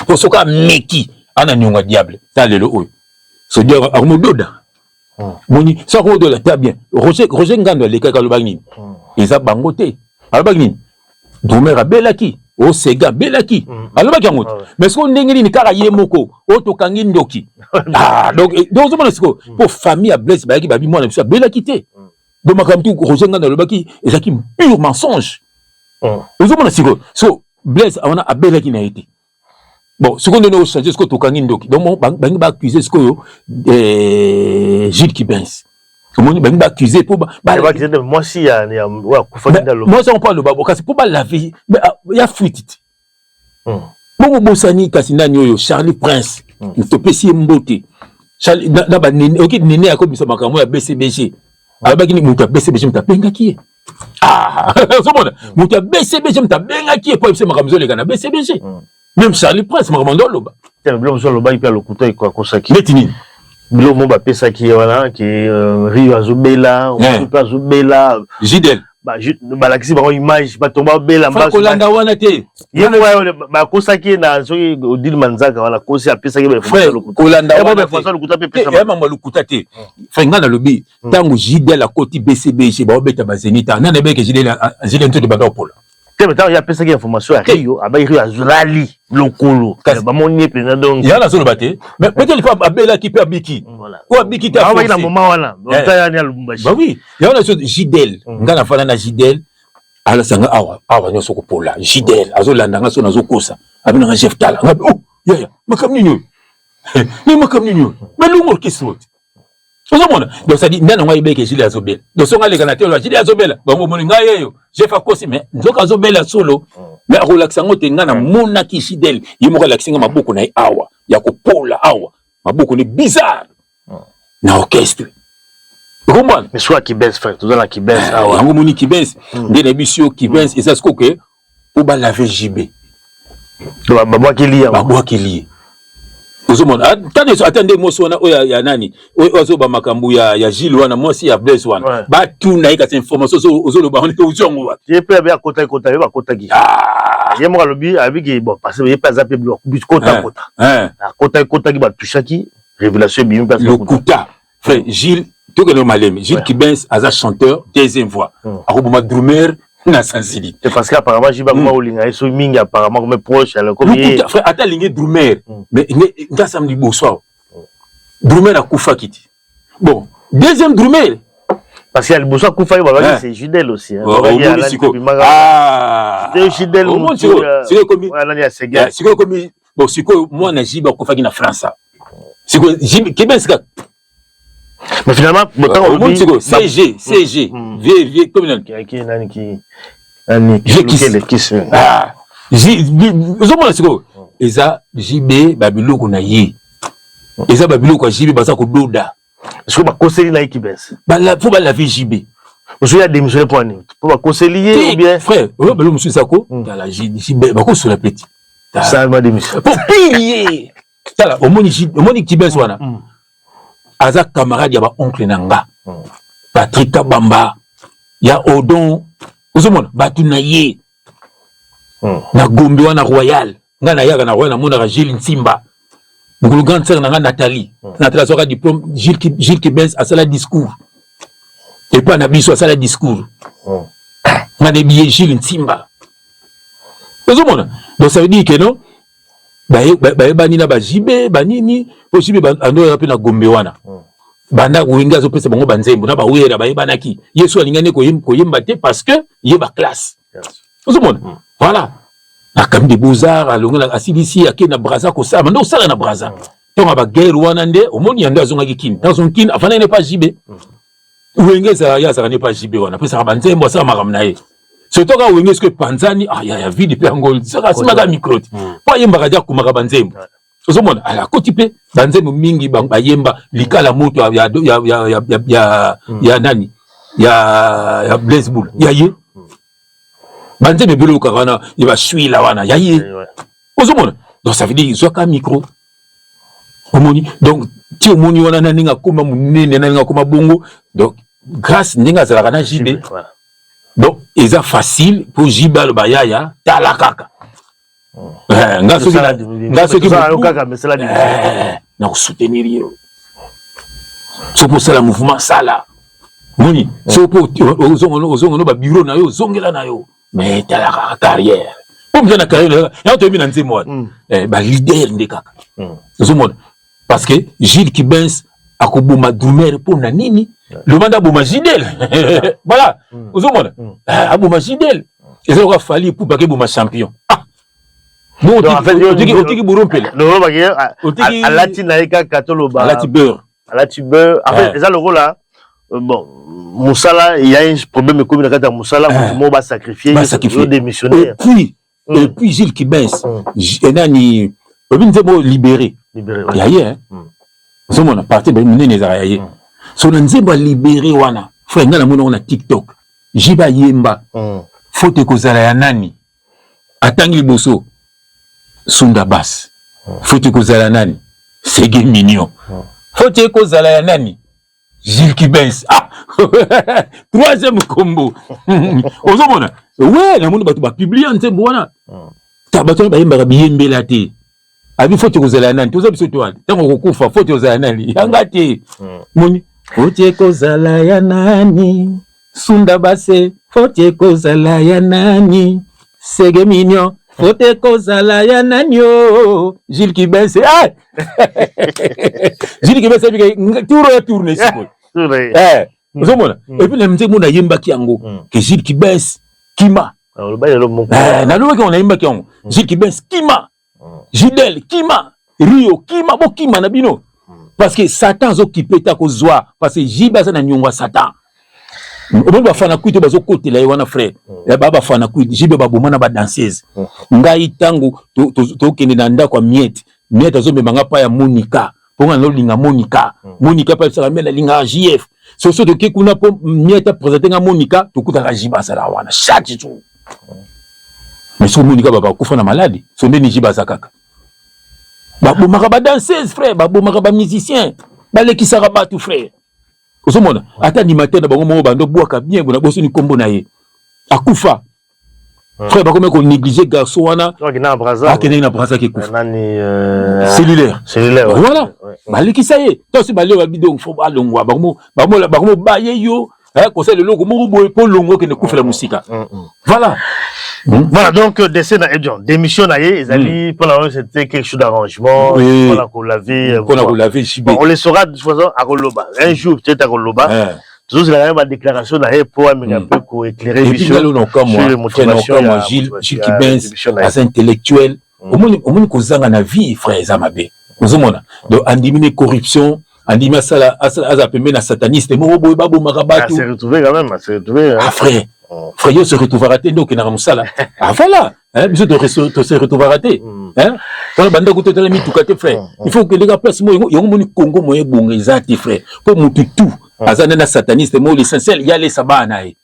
po soki ameki, ana niongo ya diable. Ta lelo oyo sodi akomododa, moni so akomododa ta bien. Roger Ngando alekaki, alobaki nini? Eza bango te. Alobaki nini? Drummer abelaki, osega abelaki, alobaki yango te. Mais sikoyo ndenge nini kaka ye moko oyo tokangi ndoki? Ah, donc ozomona sikoyo, mpo famille ya Blaise bayaki, babi mwana biso abelaki te. Donc makambo tu Roger Ngando alobaki ezalaki pur mensonge. Ozomona sikoyo, so Blaise wana abelaki na ye te. Bon, sikoyo ndenge ochange, sikoyo tokangi ndoki. Donc bangi baaccuse sikoyo Gilles Kibens. Omoni, bangi baaccuse mpo mwasi akufaki. Mwasi yango mpo aloba, kasi mpo balave ya fuite te. Bongo bosani kasi nani oyo, Charlie Prince, topesi ye mbote na banene. Oki nene akobimisa makambo ya BCBG, alobaki ni moto ya BCBG moto abengaki ye. Ozomona, moto ya BCBG moto abengaki ye po ayebisa makambo ezoleka na BCBG. Même Charlie Prince, makambo ndo aloba. Biloko mosusu alobaki mpe alokuta, akosaki. Neti nini? Biloko mo bapesaki ye wana ke Rio azobela, mosusu mpe azobela. Jidel. Balakisi bango image, bato babela. Kolanda wana te. Ye moko bakosaki ye na soki Odile Manzaka wana kosi apesaki. Kolanda wana te, mambo lokuta te. Frère, ngai nalobi, ntango Jidel akoti BCBG, baobeta bazénith, nani ebeke Jidel nzoto banda kopola? Te, mais ntango ye apesaki information ya Rio, abaki Rio azolali lokolo, bamoni ye mpenza donc. Ya nazoloba te, mais peut-être mpe abelaki mpe abiki, oyo abiki te. Abaki na moment wana yani ya Lubumbashi. Bah oui, yango na so Jidel, ngai nafanda na Jidel, alasanga awa awa nyonso kopola. Jidel azolanda nga so nazokosa, abinanga: "Chef, tala nga." Oh yaya, makambo nini oyo? Me makambo nini oyo? Balongo orchestre oyo te. Ozomona, donc c'est-à-dire nde nango ayebeke Jile azobela. Donc songo aleka na te, oloba Jile azobela, bango omoni ngai yeyo chef akosi, mais nzoka azobela solo, mais akolakisa yango te. Ngai namonaki Jidel ye moko alakisi nga maboko na ye awa ya kopola, awa maboko ne bizarre na orchestre, okomwana. Mais soki Kibens, frère, toza na Kibens awa. Yango omoni Kibens, nde nayebi si yo Kibens eza sikoyo ke po balave JB. Babwakeli yango. Babwakeli ye. Ozomona, tana ata nde mwasi wana oyo ya nani oyo azoba makambo ya Gile wana, mwasi ya Blaise wana, batuna ye kasi information ozoloba wana ozwi yango wapi? Ye mpe abe akotaki kota, ye bakotaki, ye moko alobi abiki. Bon, parce que ye mpe aza mpe kota kota, akotaki kotaki, batushaki, révélation ebimi mpe. Lokuta, frère. Gilles, tokende malemi. Gilles Kibens aza chanteur deuxième voix, akoboma drummer na sensibilité. C'est parce que apparemment Gilles bakoma kolinga ye so mingi, apparemment comme proche alors comme ye. Frère, ata alingi drummer, mais nga sam liboso awa drummer akufaki te. Bon, deuxième drummer. Parce que liboso akufaki, balobaki c'est Judel aussi. Omoni sikoyo, Judel. Sikoyo ekomi bon. Sikoyo mwana Jibe akufaki na France, sikoyo Kibens kaka. Mais finalement, omoni sikoyo CG CG vie vie comme nani. Nani ki nani? Ozomona sikoyo, eza JB, babiloko na ye eza babiloko ya JB, baza kododa. Sikoyo bakoseli na ye Kibens. Fo balave JB. Mosusu ya démissionné mpo nini? Mpo bakoseli ye ou bien? Frère, oyo baloko mosusu eza ko tala JB bakosola peti. Salma démission. Po pire ye, tala, omoni Kibens wana aza camarade ya baoncle na nga Patrick Kabamba ya Odon. Ozomona bato na ye na Gombe wana Royal. Ngai nayaka na Royal, namonaka Gilles Nsimba, mokolo grande sœur na ngai Nathalie, Nathalie azwaka diplôme, Gilles Kibens asala discours epai na biso, asala discours. Ngai nayebi ye Gilles Nsimba. Ozomona, donc ça veut dire que non, bayebani na bajibe banini, po jibe andoyaka mpe na Gombe wana. Banda Wenge azopesa bango banzembo na bawera, bayebanaki. Ye so alingani koyemba te parce que ye baclasse. Ozomona, voilà, na Cami de Beaux-Arts alongi, asilisi, ake na Braza kosala, banda kosala na Braza ntongo baguerre wana. Nde omoni yango, azongaki Kini. Ntango azongi Kini, afandaki ne pa Jibe. Wenge ezala, ye azalaka ne pa Jibe wana, apesaka banzembo, asala makambo na ye. Surtout kaka Wenge soki epanzani, ah, ya vide mpe yango soki asimaka micro te, mpo ayembaka ti akumaka banzembo. Ozomona, akoti mpe banzembo mingi bayemba likala moto ya nani, ya Blaise Bula, ya ye. Banzembe ebele oyokaka wana ya baswila wana ya ye. Ozomona, donc ça veut dire zwaka micro, omoni. Donc ti omoni wana na ndenge akoma monene, na ndenge akoma bongo, donc grâce ndenge azalaka na JB. Donc eza facile mpo JB aloba: "Yaya, tala kaka." Nga soki na kosoutenir ye, soki osala mouvement, sala moni, soki mpo ozonga no babureau na yo, ozongela na yo, mais tala kaka carrière po mpe na carrière yango toyebi na nzembo wana, baleader nde kaka ozomona, parce que Gilles Kibens akoboma drummer mpo na nini? Loba nde aboma Gidel, voilà. Ozomona, aboma Gidel, eza lokola Fally Ipupa akeboma champion. Otiki buru mpela. Alati na ye kaka, toloba. Alati beurre. Alati beurre. En fait, eza lokola, bon, mosala ya un problème ekomi na kati ya mosala, moto moko basacrifie. Basacrifie. Démissionnaire. Et puis Gilles Kibens, enani oyebi nzembo Libéré ya ye, ozomona parti monene ezalaka ya ye. So na nzembo ya Libéré wana, frère, ngai namoni yango na TikTok, JB ayemba: "Faute ekozala ya nani?" Atangi liboso Sunda Bas. "Faute ekozala ya nani?" Sege Mignon. "Faute ekozala ya nani?" Gilles Kibens. Ah, troisième combo, ozomona. We namoni bato bapublier nzembo wana, ta bato wana bayembaka biyembela te. Abi: "Faute ekozala ya nani?" Toza biso to wana, ntango okokufa, faute ekozala ya nani? Yanga te. Moni: "Faute ekozala ya nani? Sunda Base, faute ekozala ya nani? Sege Mignon, faute ekozala ya nani?" O Gilles Kibense, ah! Gilles Kibense abike tour ya tourne sikoyo, ozomona. Et puis na nzembo nayembaki yango ke Gilles Kibens kima, nalobaki yango, nayembaki yango: "Gilles Kibens kima, Jidel kima, Rio kima, bokima na bino", parce que Satan azokipe te, akozwa, parce que JB aza na niongo ya Satan. Omoni bafana kwiti oyo bazokotela ye wana, frère, baa bafana kwiti. JB baboma na badanseuse. Ngai ntango tokende na ndako ya Miete, Miete azomema nga pa ya Monika, mpo nga nazolinga Monika. Monika mpe abisaka me nalingaka JF. Soso toke kuna mpo Miete aprésente nga Monika, tokutaka JB azala wana chaque jour. Mais soki Monika baba akufa na maladi, so ndeni JB aza kaka. Babomaka badanseuse, frère, babomaka bamusicien, balekisaka bato, frère. Ozomona ata animateur na bango moko bando bwaka bien bona bosoni nkombo na ye, akufa, frère. Bakomi konéglige garçon wana, akendeki na Braza, akekufa. Cellulaire, voilà, balekisa ye. To si baleo babi, donc faut balongwa, bakomo baye yo kosala eloko moko boye mpo longwa, okende kufela mosika, voilà. Voilà, donc décès na Edion, démission na ye ezali mpona oyo, c'était quelque chose d'arrangement mpona kolaver. Mpona kolaver JB. On le saura de toute façon, akoloba un jour peut-être, akoloba. Tozozela ye badéclaration na ye mpo ameka mpe koéclairer biso sur les motivations. Gilles Kibens aza intellectuel. Omoni kozanga na vie, frère, eza mabe. Ozomona, donc andimi ne corruption, andimi asala aza pembeni na sataniste moko boye, babomaka bato. Ah frère, frère, yo se retrouvera te nde okendaka mosala. Ah voilà, biso tose retrouvera te mpona bandako, totala mituka te, frère. Il faut okendeka place mo yango. Moni Congo moye ebonga eza te, frère, mpo mutu tu aza nde na sataniste mo. L'essentiel, ya alesa bana na ye,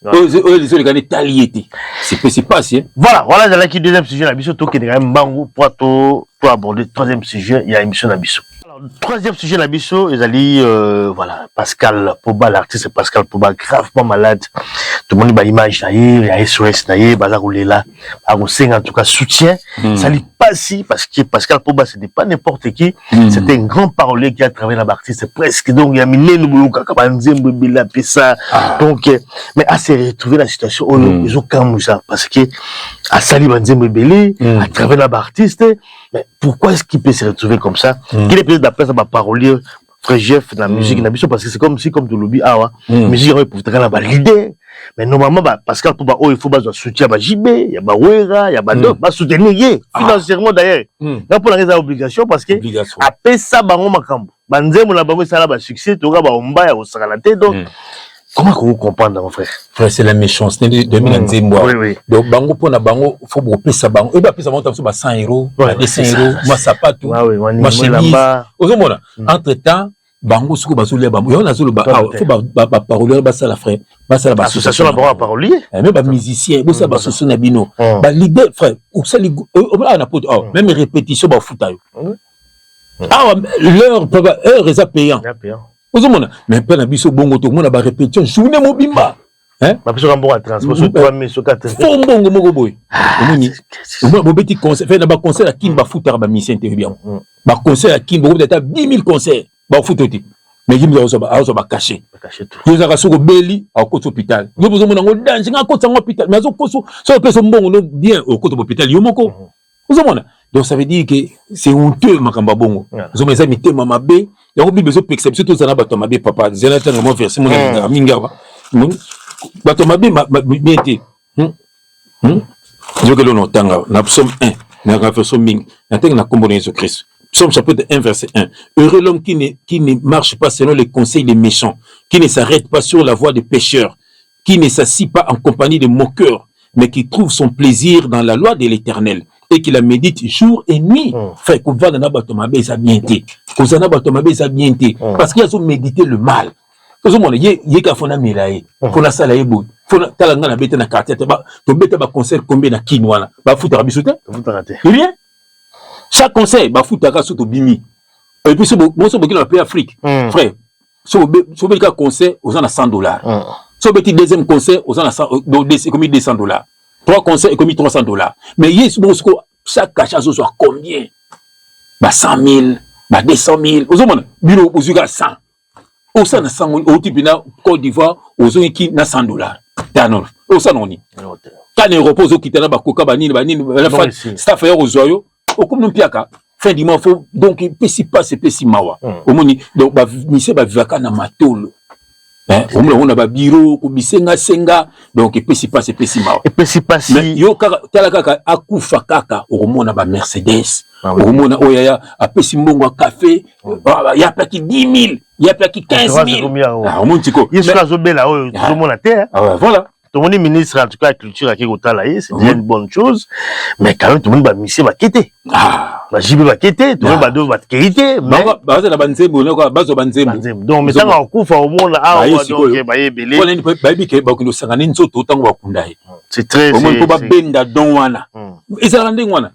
oyo ezoleka nde etali ye te, c'est pasi. Voilà, ezalaki deuxième sujet na biso. Tokendeka mbangu po to aborder troisième sujet ya émission na biso. Troisième sujet na biso ezali voilà, Pascal Poba, l'artiste Pascal Poba, gravement malade. Tomoni baimage na ye ya SOS na ye, baza kolela, bakosenga en tout cas soutien. Ezali pasi parce que Pascal Poba, ce n'est pas n'importe qui. C'était un grand parolier qui a travaillé na baartiste presque, donc ya minene, bolokaka banzembo ebele apesa. Donc mais ase retrouver la situation oyo ezokamwisa, parce que asali banzembo ebele, a travaillé na baartiste, mais pourquoi est-ce qu'il peut se retrouver comme ça? Quel est peut-être la place ya baparolier, frère Jeff, na musique na biso? Parce que c'est comme si, comme tolobi awa, musique yango epofutaka na baleader, mais normalement ba Pascal mpo baoyo, il faut bazwa soutien ya ba JB, ya bawera, ya badok, basoutenir ye financièrement d'ailleurs. Nga mpo nanga eza obligation, parce que apesa bango makambo, banzembo na bango esala basuccès, toyoka baomba ya kosakana te. Donc comment ko comprendre, mon frère? Frère, c'est la méchanceté de mina nzembo. Donc bango, mpona bango, faut bopesa bango oyo bapesa bango tamoso ba 100 euros, ba 200 euros, mwa sapato, mwa chemise. Ozomona, entre temps Bango sikoyo bazolia bango. Yango nazoloba awa, faut baparolier basala, frère, basala association na bango ya parolier. Mais bamusicien, bosala baassociation na bino. Baleader, frère, osali awa na poto awa, même répétition bafuta yo awa. L'heure, heure eza payant, ozomona. Mais mpe na biso bongo, tomona barépétition journée mobimba. Bapesaka mbongo ya transport so 3000, so 4. Fo mbongo moko boye. Omoni, bobeti concert fe na baconcert ya Kini, bafutaka bamusicien te. Oyebi yango, baconcert ya Kini, bokobeta ata 10 000 concert, bafuta te. Mais ye moto azwa bacachet. Yo ozalaka, soki obeli, akokota hôpital. Yo bozomona yango danger, nga akotisa yango hôpital, mais azokoso. Soki opesa mbongo no bien, okota hôpital yo moko, ozomona. Donc ça veut dire que c'est honteux, makambo ya bongo. Ozomona, eza mitema mabe. Yango Bible ezopekisa biso tozala na bato ya mabe. Papa, zela, tanga mwa verset mona alingaka mingi awa. Bato ya mabe bien te. Nzokeli oyo na otanga na Psaume 1, na verset mingi natenge na nkombo na Yesu Christ. Psaume chapitre 1, verset 1. Heureux l'homme qui ne marche pas selon les conseils des méchants, qui ne s'arrête pas sur la voie des pécheurs, qui ne s'assit pas en compagnie des moqueurs, mais qui trouve son plaisir dans la loi de l'Éternel et qui la médite jour et nuit. Frère, kovanda na bato mabe eza bien te. Kozala na bato mabe eza bien te. Parce qu'il azo méditer le mal. Ozomona ye, ye kaka fona mela ye, fona asala ye boye, fona tala ngai nabeta na quartier te. Tobeta baconcert combien na Kini wana, bafutaka biso te, rien. Chaque concert bafutaka so tobimi. Et puis moso bokili na pays Afrique, frère, so obeti kaka concert, oza na 100 dollars. So obeti deuxième concert, oza na ekomi 200 dollars. Trois concert ekomi 300 dollars. Mais ye bongo siko, chaque cachet azozwa combien? Ba 100 000, ba 200 000. Ozomona, bino ozwi kaka 100, osala na 100, outi mpena Côte d'Ivoire, ozongiki na 100 dollars. Tano osala noni ka na aéroport, ozokita na bakoka banini banini, staff ya kozwa yo, okomi no mpiaka fin du mois. Fo donc epesi mpasi, epesi mawa. Omoni, donc bamusicien bavivaka na matolo, omona yango na babiro kobisengasenga. Donc epesi mpasi, epesi mawa. Epesi mpasi. Yo kaka tala, kaka akufa kaka, okomona bamercedes, okomona oyo aya apesi mbongo ya café, ye apiaki 10 000, ye apiaki 15 000. Omoni siko. Ye soki azobela oyo, tozomona te. Voilà. Tomoni ministre en tout cas ya culture ake kotala ye, c'est déjà une bonne chose, mais quand même tomoni bamusicien bake te, bajibe bake te, tomoni bado bakei te. Baza na banzembo, bazwa banzembo. Donc mais ntango akufa, omona awa donc baye ebele. Bayebi ke bakende osangani nzoto ntango bakunda ye. C'est très Omoni, mpo babenda don wana, ezalaka ndenge wana.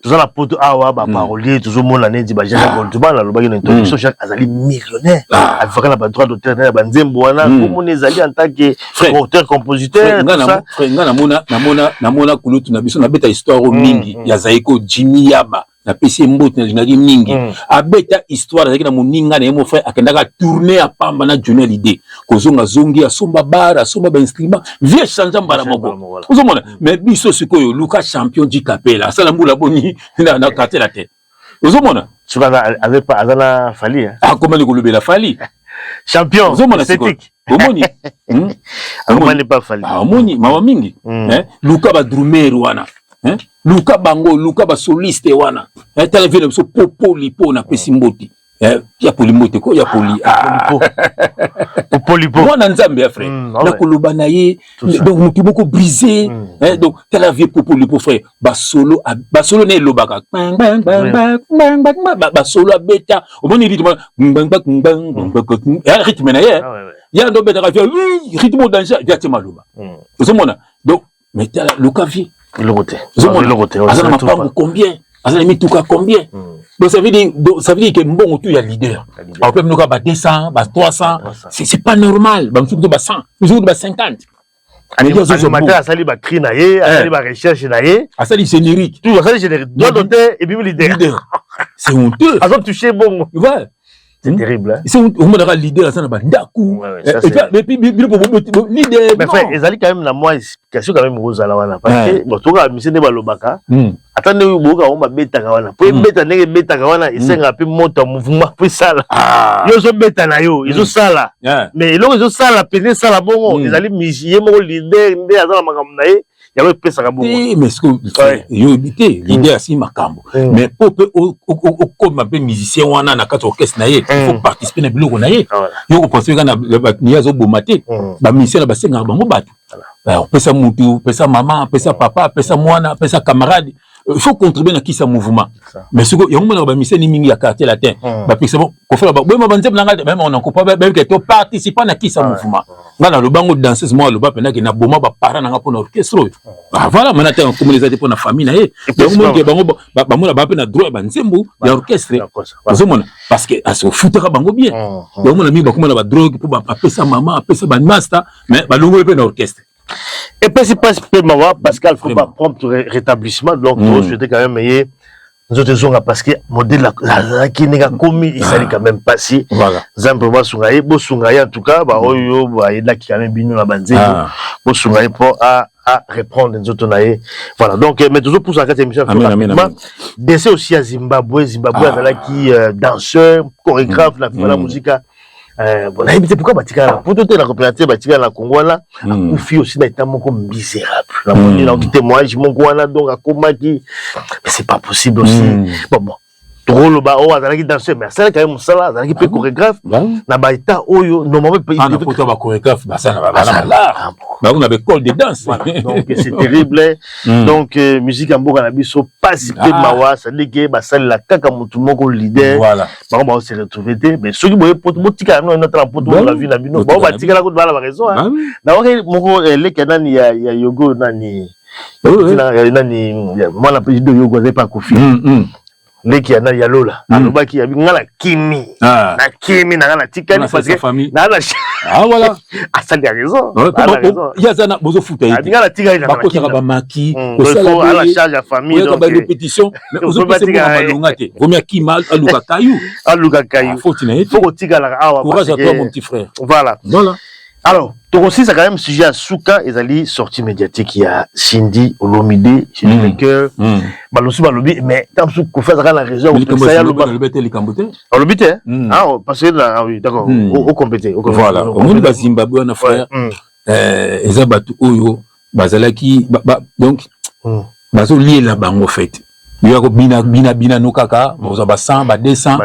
Toza na poto awa, baparolier tozomona neti ba Jean Goldman. Alobaki na introduction, Jacques azali millionnaire, avivaka na badroit d'auteur na banzembo wana. Komona ezali en tant que auteur compositeur. Nga namona, namona, namona kulutu na biso, nabeta histoire oyo mingi ya Zaiko, Jimmy Yaba. Napesi ye mbote, nalingaki mingi. Abeta histoire, azalaki na moninga na ye mo, frère, akendaka tourne ya pamba na Johnny Hallyday. Kozonga zongi, asomba bar, asomba bainstrument, vie change mbala moko. Ozomona. Mais biso sikoyo, luka champion Jikapela, asala mbula boni na quartier la te, ozomona. Soki aza na Fally. Akomani kolobela Fally. Champion. Ozomona sikoyo, omoni. Akomani pa Fally. Omoni, mawa mingi. Luka badrummer wana, luka bango, luka basoliste wana. Tala vie na biso, Popoli mpo napesi mbote ya poli, mbote ko ya poli. Mwana Nzambe ya frère, nakoloba na ye. Donc motu moko brisé. Donc tala vie Popolipo, frère, basolo, basolo na elobaka, basolo abeta. Omoni rythme, rythme na ye ya ndo obetaka vie, rythme danger, vie atie maloba. Ozomona. Donc mais tala, luka vie. Eloko te. Aza na mapango combien, aza na mituka combien? Donc ça veut dire que mbongo tu ya leader aope mnoka ba 200, ba 300, c'est pas normal. Bamosuku to ba 100, mosuku to ba 50. Animateur asali bacri na ye, asali barecherche na ye. Asali générique. Tout, asali générique, droit d'auteur ebimi leader. C'est honteux. Azotouche bongo. Ouais. C'est terrible, hein? C'est omonaka leader aza na bandako et puis biloko leader. Mais frère, ezali quand même na mwa explication quand même kozala wana, parce que bon, tokoka mise nde balobaka, ata ndenge boyoka bango babetaka wana, po ebeta ndenge ebetaka wana, esengaka mpe moto ya mouvement po esala. Yo ozobeta na yo, ezosala, mais eloko ezosala mpenza, esala bongo, ezali ye moko leader nde aza na makambo na ye, yango epesaka bongo. Mais ce que yo oyebi te, leader asili makambo, mais po mpe okoma mpe musicien wana na kati ya orchestre na ye, il faut participer na biloko na ye. Yo koparticiper kaka na ye, azoboma te. Bamusicien na basengaka bango bato, opesa mutu, pesa mama, pesa papa, pesa mwana, pesa camarade. Il faut contribuer na kisa mouvement. Mais siko yango monaka bamiseni mingi ya Quartier Latin bapekisa kofela boyema banzembo na ngai, meme on pas bayebike to participer na kisa mouvement. Ngai naloba ngo, danseuse moko aloba mpenaki na boma baparent na nga mpona orchestre oyo. Ah, voilà, mana te komona eza te mpona famille na ye. Yango monike bango bamona baa mpe na droit ya banzembo ya orchestre, ozomona, parce que asofutaka bango bien. Yango mona mingi bakoma na badrogue mpo apesa mama, apesa bamaster, mais balongoli mpe na orchestre. Epesi mpasi mpe mawa, Pascal. Faut pas prompt rétablissement, donc tosouhaite quand même ye nzoto ezonga, parce que modèle azalaki, ndenge akomi, esali quand même mpasi. Nzambe basunga ye, bosunga ye en tout cas. Baoyo bayedaki quand même bino na banzembo, bosunga ye mpo a reprendre nzoto na ye. Voilà, donc, mais tozopusa na kati ya émission rapidement. Décès aussi ya Zimbabwe. Zimbabwe azalaki danseur, chorégraphe na Viva la Musica. Bon, nayebi te pourquoi batikala na poto te, na coopérative, batikala na Congo wana. Akufi aussi na état moko misérable. Namoni, naoki témoignage moko wana, donc akomaki, mais c'est pas possible aussi. Bon, tokoloba oyo azalaki danseur, mais asalaki ye mosala, azalaki mpe chorégraphe na baétat oyo normalement. Poto bachorégraphe basala bana bango na baécole de danse. Donc c'est terrible. Donc musique ya mboka na biso, pasi mpe mawa, c'est-à-dire que basalela kaka motu moko leader, bango bao se retrouve te. Mais soki boye poto, botikala bino natala poto la vie na bino. Bango batikala kutu bala baraison. Naoki moko eleki nani ya Yogo, nani nani, mwana président Yogo azali mpe akofi, leki ya nani ya Lola, alobaki yabi nga na kimi, na kimi na nga natikali parce que na na Ah voilà. Asali ya raison. Ye aza na bozofuta ye. Nga natikali. Bakotaka bamaki. Kosala la charge ya famille. Donc barépétition, mais ozopesa mbongo malonga te. Vomi akima, aluka kayu. Aluka kayu. Faute na ye. Faut kotikalaka awa. Courage à toi, mon petit frère. Voilà. Voilà. Alors, tokosisa quand même sujet ya suka, ezali sortie médiatique ya Cindy Olomide, Cindy Le Cœur. Balosi balobi, mais ntango mosusu Kofi azalaka na raison. Alobi te likambo te. Alobi te. Ah, parce que ah oui, d'accord, ocompléter. Voilà, omoni bazimbabwe wana, frère, eza bato oyo bazalaki, donc bazoliela bango fête yo ya kobina bina bina no kaka, bozwa ba 100, ba 200,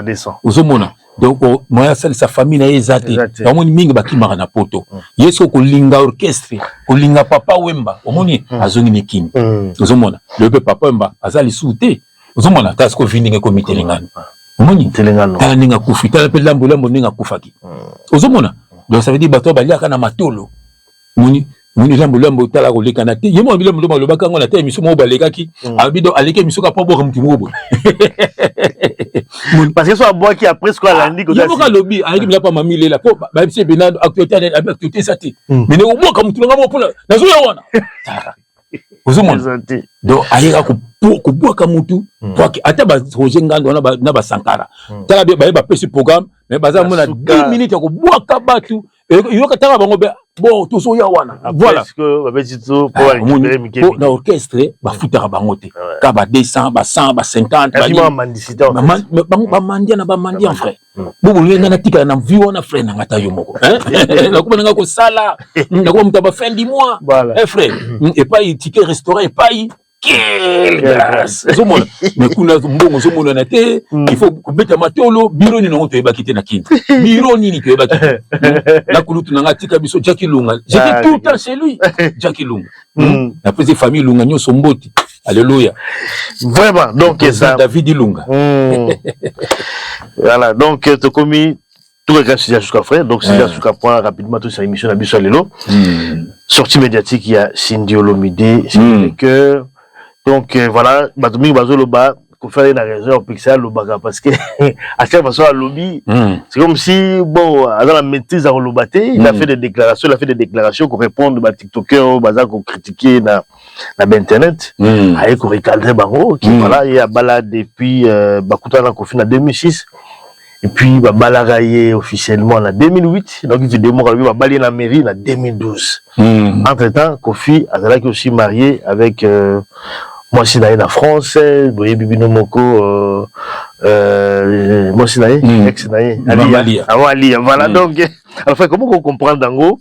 ozomona. Donc moyen asalisa famille na ye eza te. Omoni, mingi bakimaka na poto. Ye soki kolinga orchestre, kolinga Papa Wemba, omoni azongi mikini. Ozomona, lelo mpe Papa Wemba aza lisusu te. Ozomona, tala sikoyo vi ndenge ekomi telengano. Omoni, tala ndenge akufi, tala mpe Lambo Lambo ndenge akufaki. Ozomona, donc ça veut dire bato baliaka na matolo. Omoni, omoni Lambo Lambo, tala kolekana te. Ye moko Lambo Lambo alobaki yango na te émission moko balekaki, alobi donc aleki émission kaka mpo aboka motu moko boye. Parce que so abwaki, après siko alandi. Ye moko alobi aleki bila mpa mami lela po bayebisi ebena actualité, abi actualité eza te, mais obwaka motu nanga moko mpona nazoya wana. Ozomona, donc ayeka kobwaka mutu ata ba Roger Ngando wana na basankara. Tala, baye bapesi programme, mais baza mona 10 minutes ya kobwaka bato. Yoka, tanga bango be bon, tozoya wana. Voilà, na orchestre bafutaka bango te, ka ba 200, ba 100, ba 50, bamandia na bamandia. Frère, bobolingi ngai natikala na vie wana, frère nanga, ta yo moko nakoma nanga kosala, nakoma moto ya bafin du mois, frère, epai ticket restaurant, epai quelle grâce. Ozomona, mais kuna mbongo ozomonana te. Il faut kobeta matolo. Biro nini yango toyebaki te na Kini? Biro nini toyebaki te? Na kulutu nanga atika biso, Jacki Lunga, j'étais tout le temps chez lui, Jacki Lunga. Napesi famille Lunga nyonso mbote, alléluia. Vraiment, donc ça David Lunga. Voilà, donc tokomi tout sujet jusqu'à frère, donc sujet jusqu'à point rapidement tout sur émission na biso lelo, sortie médiatique ya Cindy Olomide, Cindy Le Cœur. Donc voilà, bato mingi bazoloba Kofi na raison opekisa alobaka, parce que à chaque façon alobi, c'est comme si bon, aza na maîtrise ya koloba te. Il a fait des déclarations, il a fait des déclarations korépondre batiktokers oyo baza kocritiquer na bainternet. Aye korecadrer bango qui voilà, ye abala depuis bakutana na Kofi na 2006 et puis babalaka ye officiellement na 2008. Donc vidéo moko alobi babali ye na mairie na 2012. Entre temps Kofi azalaki aussi marié avec mwasi na ye na France. Boyebi bino moko, mwasi na ye, ex na ye Alia. Voilà. Donc alors, comment comprendre yango?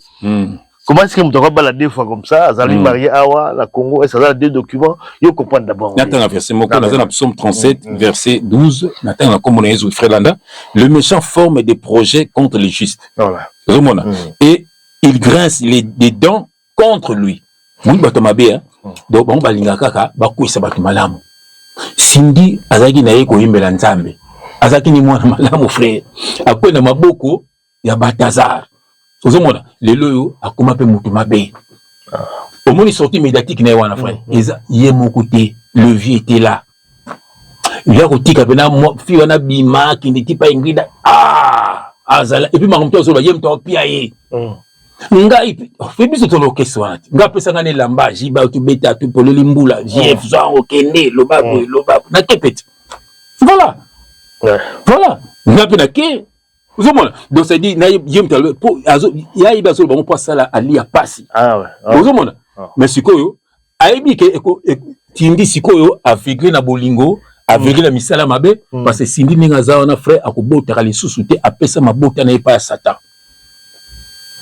Comment est-ce que moto akobala deux fois comme ça, azali marié awa na Congo, est-ce azala deux documents? Yo comprendre d'abord. Natanga verset moko, naza na psaume 37 verset 12. Natanga na kombo na Yesu. Frère Landa, le méchant forme des projets contre les justes. Voilà. Ozomona, et il grince les dents contre lui. Moni, bato mabe, donc bango balingaka kaka bakwisa bato malamu. Cindy azalaki na ye koyembela Nzambe, azalaki ni mwana malamu frère, akwei na maboko ya Balthazar. Ozomona lelo oyo akoma mpe moto mabe. Omoni sortie médiatique na ye wana frère, eza ye moko te, le vieux était là. Ya kotika mpe na fille wana bima akende ti pa Ingrid, ah azala et puis makambo to azoloba ye moto apia ye. Ngai fe biso tolo orchestre wana te, ngai apesa ngai na elamba jiba tobeta topoleli mbula jf zwa okende loba boye loba nake pete voilà. Voilà, ngai mpe nake ozomona. Donc c'est dit na ye moto po yayebi azoloba bango mpo asala alia pasi. Ozomona, mais sikoyo ayebi ke tindi sikoyo aveugle na bolingo, aveugle na misala mabe, parce que Cindy ndenge aza wana frère, akobotaka lisusu te, apesa mabota na ye epai ya Satan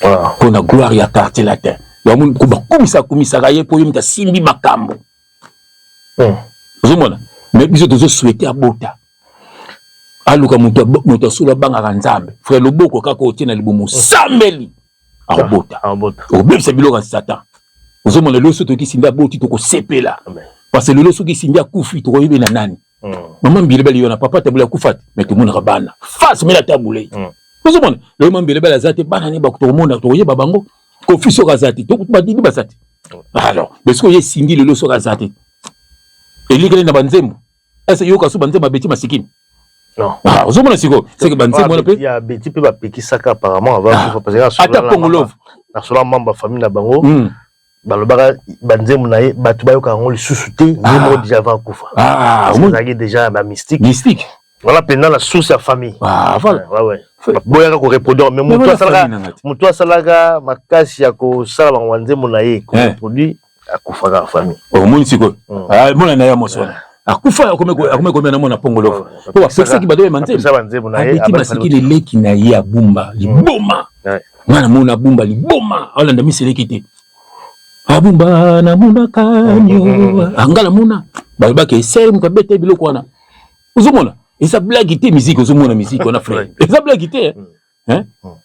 mpo na gloire ya Quartier Latin. Yango bakumisa kumisaka ye mpo ye moto asimbi makambo. Ozomona, mais biso tozosouhaiter abota, aluka moto moto asolo abangaka Nzambe frère. Loboko kaka otie na libumu, osambeli, akobota, okobebisa biloko ya Satan. Ozomona, lelo soki toyoki Cindy aboti, tokosepela, parce que lelo soki Cindy akufi, tokoyebi na nani. Mama Mbilia Bel wana, papa Tabu Ley akufa te, mais tomonaka bana face mela Tabu Ley. Ozomona, lelo mama Mbilia Bel aza te, bana ne tokomona, tokoyeba bango. Kofi soki aza te, badidi baza te. Alors mais soki oye Cindy lelo soki aza te, elikeli na banzembo ese yoka so banzembo abeti masikini. Non. Ah, ozomona sikoyo seke banzembo wana mpe ya beti mpe bapekisaka apparemment avant, parce que ata Pongolove. Nasola membre ya famille na bango, balobaka banzembo na ye bato bayokaka yango lisusu te, ye moko déjà avant akufa. Ezalaki déjà bamystique. Mystique. Voilà mpenza la source ya famille. Ah, voilà. Ouais. Boyaka koreproduire, mais moto asalaka, moto asalaka makasi ya kosala bango banzembo na ye koreproduire, akufaka na famille. Omoni sikoyo, mona na ye mwasi wana akufa, akomi komia na mwana Pongolove po bapekisaki bato oyeba nzembo. Abeti masikini, eleki na ye abumba liboma, mwana mona abumba liboma, aolanda miseleki te, abumba namonaka nio anga namona balobaki esere moto abeta biloko wana. Ozomona eza blague te, musique. Ozomona musique wana frère, eza blague te.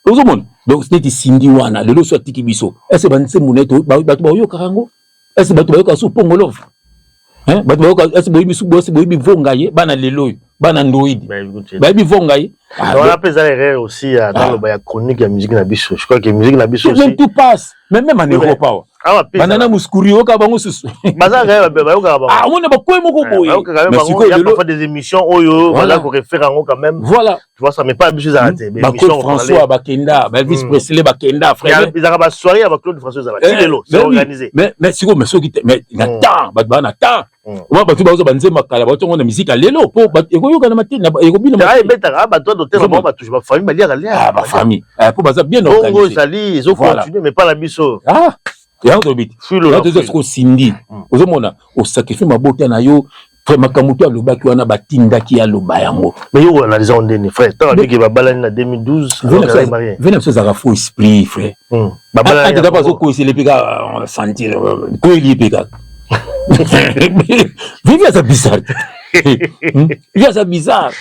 Ozomona, donc neti Cindy wana lelo so atiki biso, ese banzembo na ye bato bayokaka yango? Ese bato bayokaka so Pongolove? Bato bayoka ese boyebi su ese boyebi vonga ye? Bana lelo oyo, bana Android bayebi vonga ye? Wana mpe eza erreur aussi ya naloba ya chronique ya musique na biso. Je crois que musique na biso aussi tout passe, mais même en Europe awa banana muskuri oyoka bango susu. Baza bayokaka bango. Ah, omona bakoye moko boye. Mais sikoyo lelo parfois des émissions oyo baza korefaire yango quand même. Voilà. Tu vois ça, mais pas biso ezala te. Baclaude François bakenda, baelvis Presley bakenda frère. Ezalaka basoirée ya baclaude François, ezalaka ti lelo, c'est organisé. Mais sikoyo, mais soki te, mais na temps bato baa na temps oma, bato bazwa banzembo kala, batongo na musique ya lelo po ekoyokana mate, ekobina. Ebetaka bato adotela bango, batouche bafamille, baliaka lia. Bafamille po baza bien. Bongo ezali ezocontinue, mais pas na biso. Yango tolobi te, toza sikoyo Cindy. Ozomona, osacrifie mabota na yo frère. Makambo to alobaki wana, batindaki aloba yango. Mais yo oanalyse yango ndeni frère, ntango abiki babalani na 2012? Ve na biso ezalaka faux esprit frère, atata mpo azokoyesela mpe kaka sentir koyeli ye mpe kaka. Vivi aza bizarre, vivi aza bizarre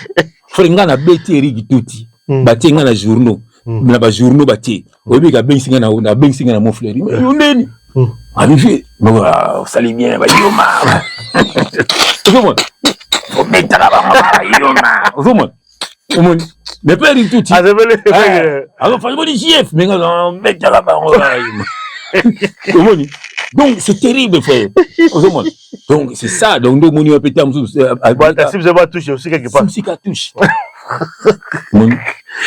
frère. Ngai nabeti Eric Tuti, batie ngai na journaux, na bajournaux batie. Oyebi abengisi ngai, abengisi ngai na Mont Fleury. Yo ndeni abivi osali bien, bayoma ozomona obetaka bango bayoma. Ozomona, omoni, mais mpe Eric Tuti azofanya boni jf, mais ngai obetaka bango, omoni. Donc c'est terrible frère, ozomona. Donc c'est ça, donc nde omoni wa pete mosusu. Si vous avez touché aussi quelque part. Sika touche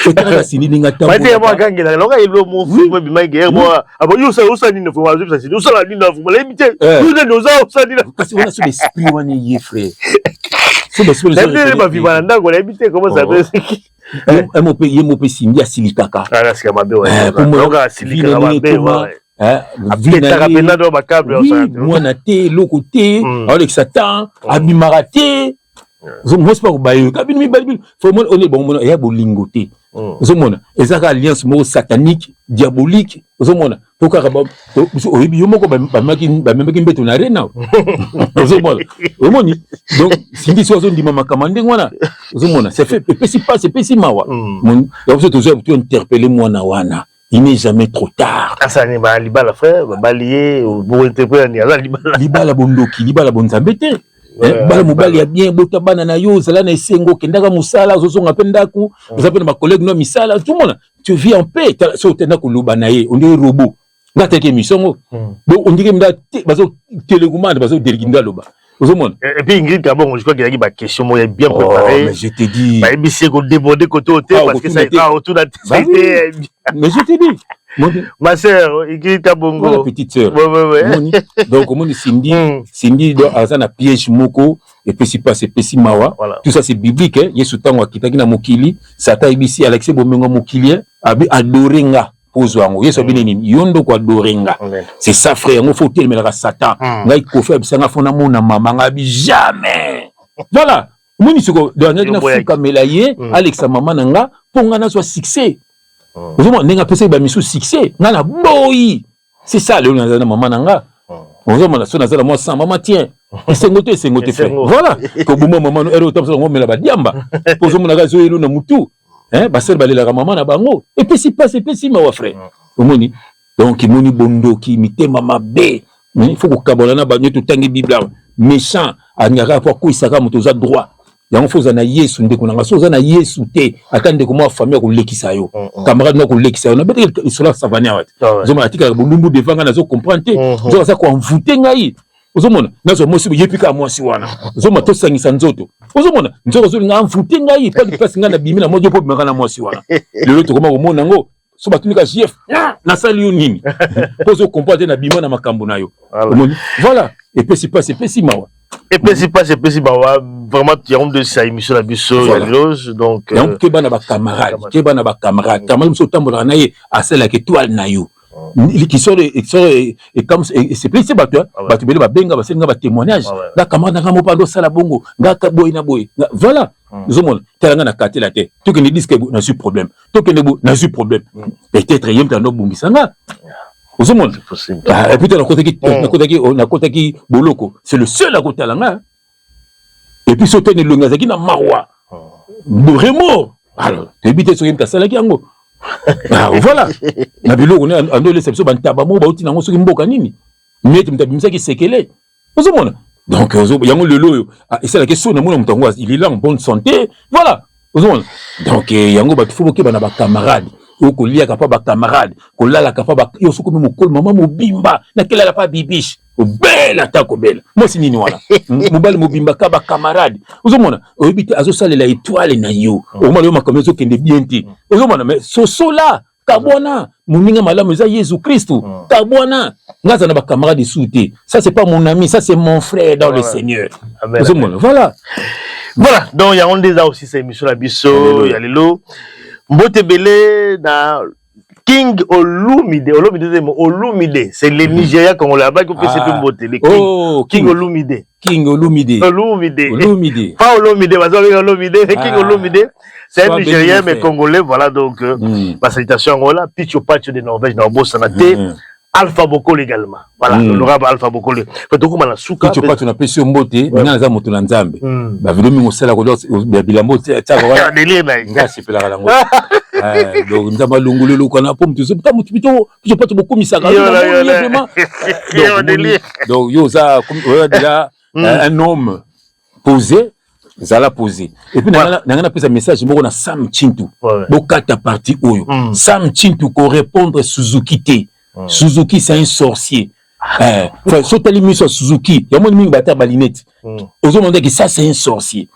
otalaka Cindy ndenge. Atambolagangela loka yelo mo film bima guerre mo abo yo sa osala nini vraiment, azobisa Cindy osala nini vraiment, nayebi te yo nani oza osala nini. Kasi wana so l'esprit wana ye frère, so l'esprit baviva na ndako, nayebi te comment ça peut. Ye mo mpe Cindy asilikaka. Asika mabe, asilikaka mabe, apetaka mpenza do bacable. Mwana te, eloko te, aolekisa temps, abimaka te. Mwasi mpe akobayoka bino mibali bino fo one bango eya bolingo te. Ozomona eza kaka alliance moko satanique, diabolique. Ozomona po kaka oyebi yo moko bamemaki mbeto na arena. Ozomona, omoni, donc Cindy so azondima makambo ndenge wana. Ozomona, c'est fait, epesi mpasi, epesi mawa. Yango biso tozwa to interpeller mwana wana, il n'est jamais trop tard. Asani ba libala frère, babali ye, bointerpeller ni aza libala. Libala bondoki, libala bonzambe te. Bala mobali ya bien, bota bana na yo, ozala na esengo, okendaka mosala, ozozonga mpe ndako, oza mpe na bacollègue no ya misala, ozomona tu vis en paix. So otenda koloba na ye, ondire robot. Nga ataki émission ngo, donc ondire nda bazo télécommande, bazo deliki nde aloba, ozomona. Et puis Ingrid Kabongo, je crois qu'il y a eu question moi bien Oh, préparée. mais je te dis. Bayebisi ye kodéborde côté te Ah, parce que ça okotuna te. ah, otuna te, ça a Bah oui. été Mais je te dis. Ma sœur Ingrid Kabongo. Voilà, petite sœur. Ouais. Omoni, donc omoni Cindy, Cindy donc aza na piège moko, epesi mpasi, epesi mawa. Voilà. Tout ça, c'est biblique, hein. Yesu, ntango akitaki na mokili, Satan ayebisi, alakisi bomengo ya mokili, hein, abi adore nga mpo ozwa yango. Yesu abi nini? Yo ndoko adore nga. Amen. C'est ça, frère, yango faut otelemelaka Satan. Ngai Kofi abisanga fo namona mama ngai, abi jamais. Voilà, omoni siko, donc angaki Yo boyaki. nafukamela ye, alekisa mama na nga mpo nga nazwa succès. Ozomona ndenge apesaki bamisu succès, nga na boyi. C'est ça, lelo naza na mama na nga. Ozomona, so naza na mwa sang, mama tient, esengo te, esengo te, frère. Esengo. Voilà, koboma mama no ere otambola ngo, omela badiamba mpo ozomonaka ezoyelo na mutu. Hein, basere balelaka mama na bango, epesi mpasi, epesi mawa, frère. Omoni, donc emoni bondoki, mitema mabe. Mais il faut kokabola na banyo. Totangi Bible awa, méchant alingaka po akweyisaka moto. Oza droit, yango fo oza na Yesu, ndeko na nga. So oza na Yesu te, ata ndeko moko ya famille akolekisa yo, camarade no akolekisa yo. Nabetaki lisolo ya savane awa te. Ozomona, atikaka bolumbu devant ngai, nazo comprendre te. Nzoka aza koenvoûter ngai. Ozomona, nazwa mwasi, yepi kaka mwasi wana, ozomona, tosangisa nzoto. Ozomona, nzoka azolinga envoûter ngai pali place ngai nabimi na mwasi, mpo obimaka na mwasi wana. Lelo tokoma komona yango, so batunika jf, nasali yo nini? Mpo ozocomprendre te, nabima na makambo na yo. Omoni, voilà, epesi mpasi, epesi mawa. Epesi mpasi, epesi mawa vraiment. Yango nde sa émission na biso ya lelo, donc yango keba na bacamarade, keba na bacamarade. Camarade mosusu otambolaka na ye, asalaka étoile na yo kisoro esepelisi bato. Bato ebele babenga, baselinga batémoignage: nga camarade nanga moko ando osala bongo, nga boye na boye. Voilà, ozomona, tala nga na katela te, tokende disque, nazwi problème, tokende bo, nazwi problème. Peut-être ye moto ando obungisa nga, ozomona. Et puis nakotaki boloko, c'est le seul akotala nga. Et puis so tene elongi azalaki na mawa, remords. Alors toyebi te soki moto asalaki yango. Voilà, na biloko ando elesa biso bantaba moko bauti nango soki mboka nini, neti moto abimisaki sekele, ozomona. Donc yango lelo oyo esalaki so namona moto yango, il est là en bonne santé. Voilà, ozomona. Donc yango bato fo bokeba na bacamarade oyo koliaka mpa bacamarade, kolalaka mpa yo. Soki omi mokolo, mama mobimba nakelala mpa bibiche, obela ata kobela mwasi nini wana, mobali mobimba ka bacamarade. Ozomona, oyebi te azosalela étoile na yo. Okomona yo makambo ezokende bien te, ozomona. Mais sosola, kabwana. Moninga malamu eza Yesu Kristu. Kabwana. Nga aza na bacamarade esu te. Ça, c'est pas mon ami, ça, c'est mon frère dans le Seigneur. Ozomona, voilà. Voilà, donc yango nde eza aussi sa émission na biso ya lelo. Mbote ebele na King Olumide. Olumide, Olumide, c'est le Nigeria congolais. Abaki opesi mpe mbote, le King. Oh, King Olumide. King Olumide. Olumide. Olumide. Pas Olomide, bazo benga Olomide, King Olumide. C'est un Sois Nigérien béni, mais frère. congolais, voilà. Donc ma salutation yango là, Picho Pacho de Norvège na obosana te. Alpha Bokolo également. Voilà, l'honorable Alpha Bokolo. Faut tokoma na suka. Picho Pacho, napesi yo mbote. Nga naza moto na Nzambe. Bavideo mingi osala ya bilambo tiaka wana. Délire na ye. Nga asepelaka nango. Donc Nzambe alongoli eloko wana mpo moto ta moto pito Picho Pacho bokomisaka Yo yo la, namoni yo ye la. vraiment. Yo Donc, délire. donc yo oza déjà un homme posé, zala posé. Et puis nanga napesa message moko na Sam Chintu. Bokata parti oyo. Sam Chintu, korépondre Suzuki te. Suzuki, c'est un sorcier. So otali miso ya Suzuki, yamoni mingi bata balinete, ozomona que ça, c'est un sorcier.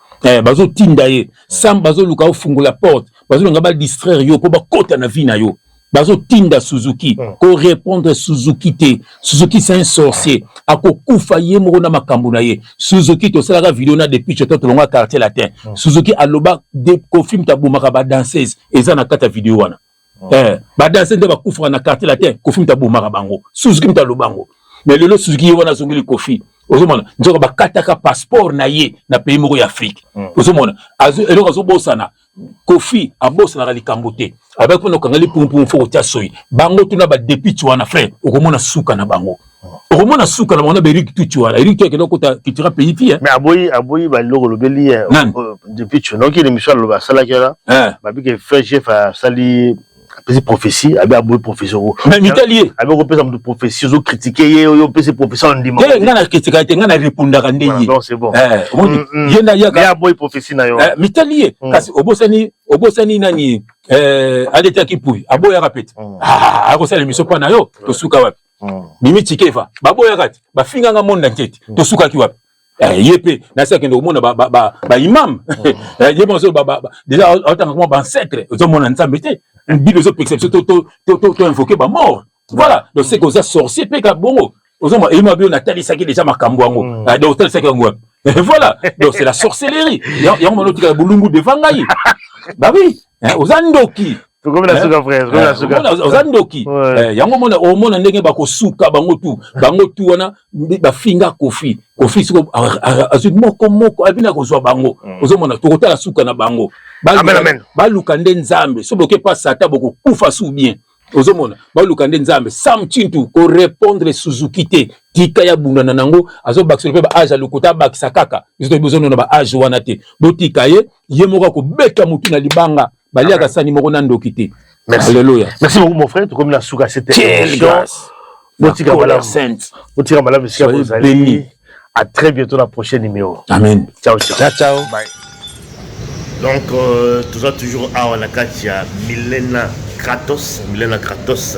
Bazotinda ye Sam, bazoluka ofungola porte, bazolinga badistraire yo mpo bakota na vie na yo. Bazotinda Suzuki. Korépondre Suzuki te. Suzuki, c'est un sorcier, akokufa ye moko na makambo na ye. Suzuki, tosalaka video na depuis to tolongwa Quartier Latin. Suzuki aloba de Kofi moto abomaka badanseuse, eza na kati ya video wana. Badanseuse nde bakufaka na Quartier Latin, Kofi moto abomaka bango. Suzuki moto aloba yango. Mais lelo Suzuki ye wana azongeli Kofi. Ozomona, nzoka bakataka passeport na ye na pays moko ya Afrique. Ozomona, eloko azobosana, Kofi abosanaka likambo te. Abaki mpona kokanga lipungupungu, fo kotia soyi bango tuna badepute wana, frère. Okomona suka na bango, okomona suka na bango na baerik Tuti wana. Erik Tuti akende okota Cultura Pays Vie, hein. Mais aboyi baloko olobeli. Nani? Depuis tu noki l'émission aloba asalaki wana. Babiki frère chef asali Apesi prophétie, abe aboyi prophétie oko. Mais mitali ye. Abe okopesa moto prophétie, ozo critiquer ye, oyo opesi prophétie ondima. Te, nga na critiquer te, nga na répondaka nde ye. Donc c'est bon. Eh, omoni ye na yaka. Ye aboyi prophétie na yo. Eh, mitali ye. Kasi obosani, obosani nani eh adetaki pui, aboyaka pete. Ah, akosala émission mpo na yo, tosuka wapi? Mimi Tshikeva, baboyaka te, bafinganga monde entier te, tosukaki wapi? Eh, ye mpe nasi akende komona baimam ye moko déjà aotanga koma baancêtre, ozomona Nzambe te, Bible ezopekisa biso to invoquer bamort. Voilà, donc c'est que oza sorcier mpe ka bongo ozomona eyima bio natalisaki déjà makambo yango, donc otalisaki yango wapi? Voilà, donc c'est la sorcellerie yango mona otikala bolungu devant ngai. Bah oui, oza ndoki. Tokomi na suka, frère, tokomi na suka. Oza ndoki yango omona, omona ndenge bakosuka bango tu, bango tu wana bafinga Kofi. Kofi siko azwi moko moko abina kozwa bango, ozomona tokotala suka na bango. Baluka nde Nzambe, so boke pa Satan bokokufa su bien. Ozomona baluka nde Nzambe. Sam Tshintu korépondre Suzuki te, tika ya bundana nango, azobakisa mpe baage ya lokuta, abakisa kaka. Biso toyebi ozonona baage wana te, botika ye, ye moko akobeta motu na libanga, baliaka sani moko na ndoki te. Merci. Alléluia. Merci beaucoup, mon frère. Tokomi na suka cette Quelle grâce. Botika malamu. Sainte. Botika malamu esika bozali. À très bientôt, la prochaine numéro. Amen. Ciao ciao. Ciao ciao. Bye. Donc toza toujours awa na kati ya Milena Kratos. Milena Kratos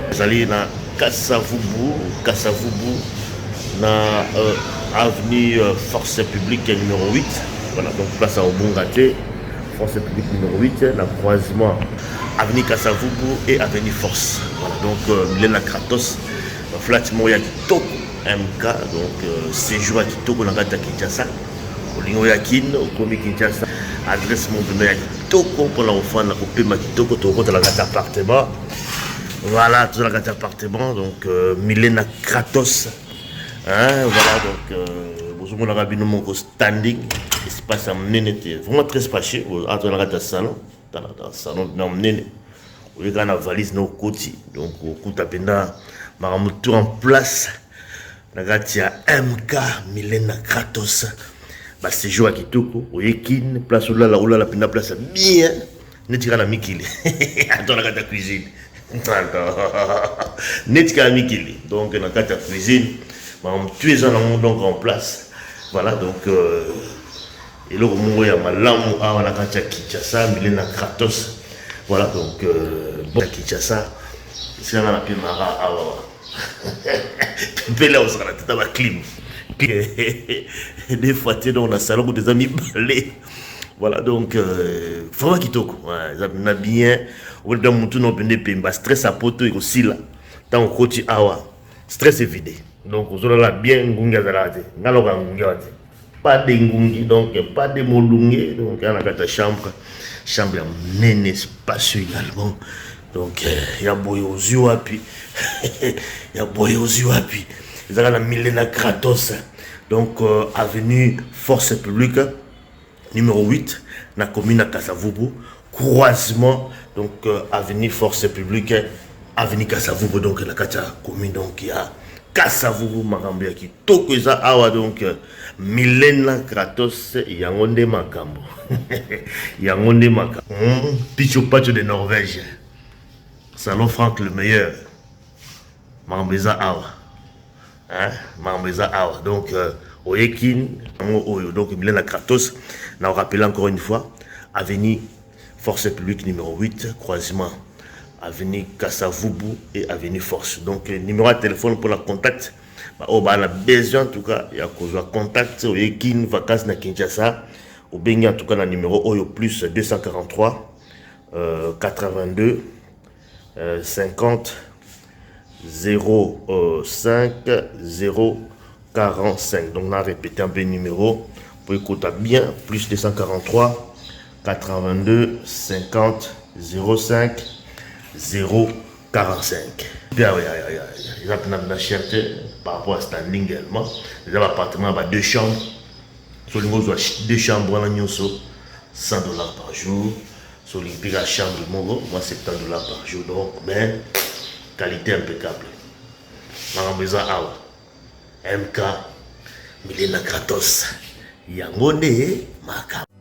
ezali na Kasavubu, Kasavubu na avenue Force publique numéro 8. Voilà, donc place à Obunga te, Force publique numéro 8, na croisement avenue Kasavubu et avenue Force. Voilà, donc Milena Kratos, flat moko ya kitoko, MK, donc séjour ya kitoko na kati ya Kinshasa. Olingi oya Kin, okomi Kinshasa, adresse moko mpenza ya kitoko mpona kofanda, kopema kitoko. Tokokota na kati ya appartement. Voilà, toza na kati ya appartement, donc Milena Kratos, hein, voilà, donc bozomonaka bino moko standing, espace ya monene te, vraiment très spacieux. Awa toza na kati ya salon, tala salon na monene, oyeka na valise na okoti, donc okuta mpenza makambo tout en place na kati ya MK Milena Kratos. Baséjour ya kitoko, oye Kin, place olala, olala mpenza place ya bien, neti kaka na mikili. Ato na kati ya cuisine, neti kaka mikili, donc na kati ya cuisine makambo tu eza nango donc en place. Voilà, donc eloko moko ya malamu awa na kati ya Kinshasa, Milena Kratos. Voilà, donc bon, Kinshasa esika nga napemaka awa pepele, ozala tata baclim des fois te, donc na salon kutu eza mibale. Voilà, donc vraiment kitoko, eza na bien, obeta mutu na opende pemba, stress ya poto ekosila ntango okoti awa, stress evide, donc ozolala bien, ngungi azalaka te, nga loka ngungi awa te, pas de ngungi, donc pas de molunge. Donc ya na kati ya chambre, chambre ya monene, spacieux également, donc ya boye ozwi wapi? Ya boye ozwi wapi? Ezalaka na Milena Kratos, donc avenue Force publique numéro 8, na commune ya Kasavubu, croisement, donc avenue Force publique, avenue Kasavubu, donc na kati ya commune donc ya Kasavubu. Makambo ya kitoko eza awa, donc Milena Kratos, yango nde makambo, yango nde makambo. Picho Pacho de Norvège, salon Frank le meilleur, makambo eza awa, hein? Makambo eza awa, donc oye Kin, yango oyo, donc Milena Kratos. Na rappeler encore une fois, avenue Force publique numéro 8, croisement avenue Kasavubu et avenue Force. Donc numéro de téléphone pour la contact, oyo baa na besoin en tout cas ya kozwa contact, oye Kin, vacances na Kinshasa, obengi en tout cas na numéro oyo: plus 243 82 50 0 5 0 45. Donc on a répété un peu le numéro pour écouter bien: plus 243 82 50 05 0 45. Eza mpena na cher te par rapport à standing également. Eza baappartement ya ba deux chambres, so olingi ozwa deux chambres wana nyonso, 100 $ par jour. So olingi mpe ka chambre moko, mwa 70 $ par jour. Donc mais qualité impeccable, makambo eza awa, MK Milena Kratos, yango nde makambo.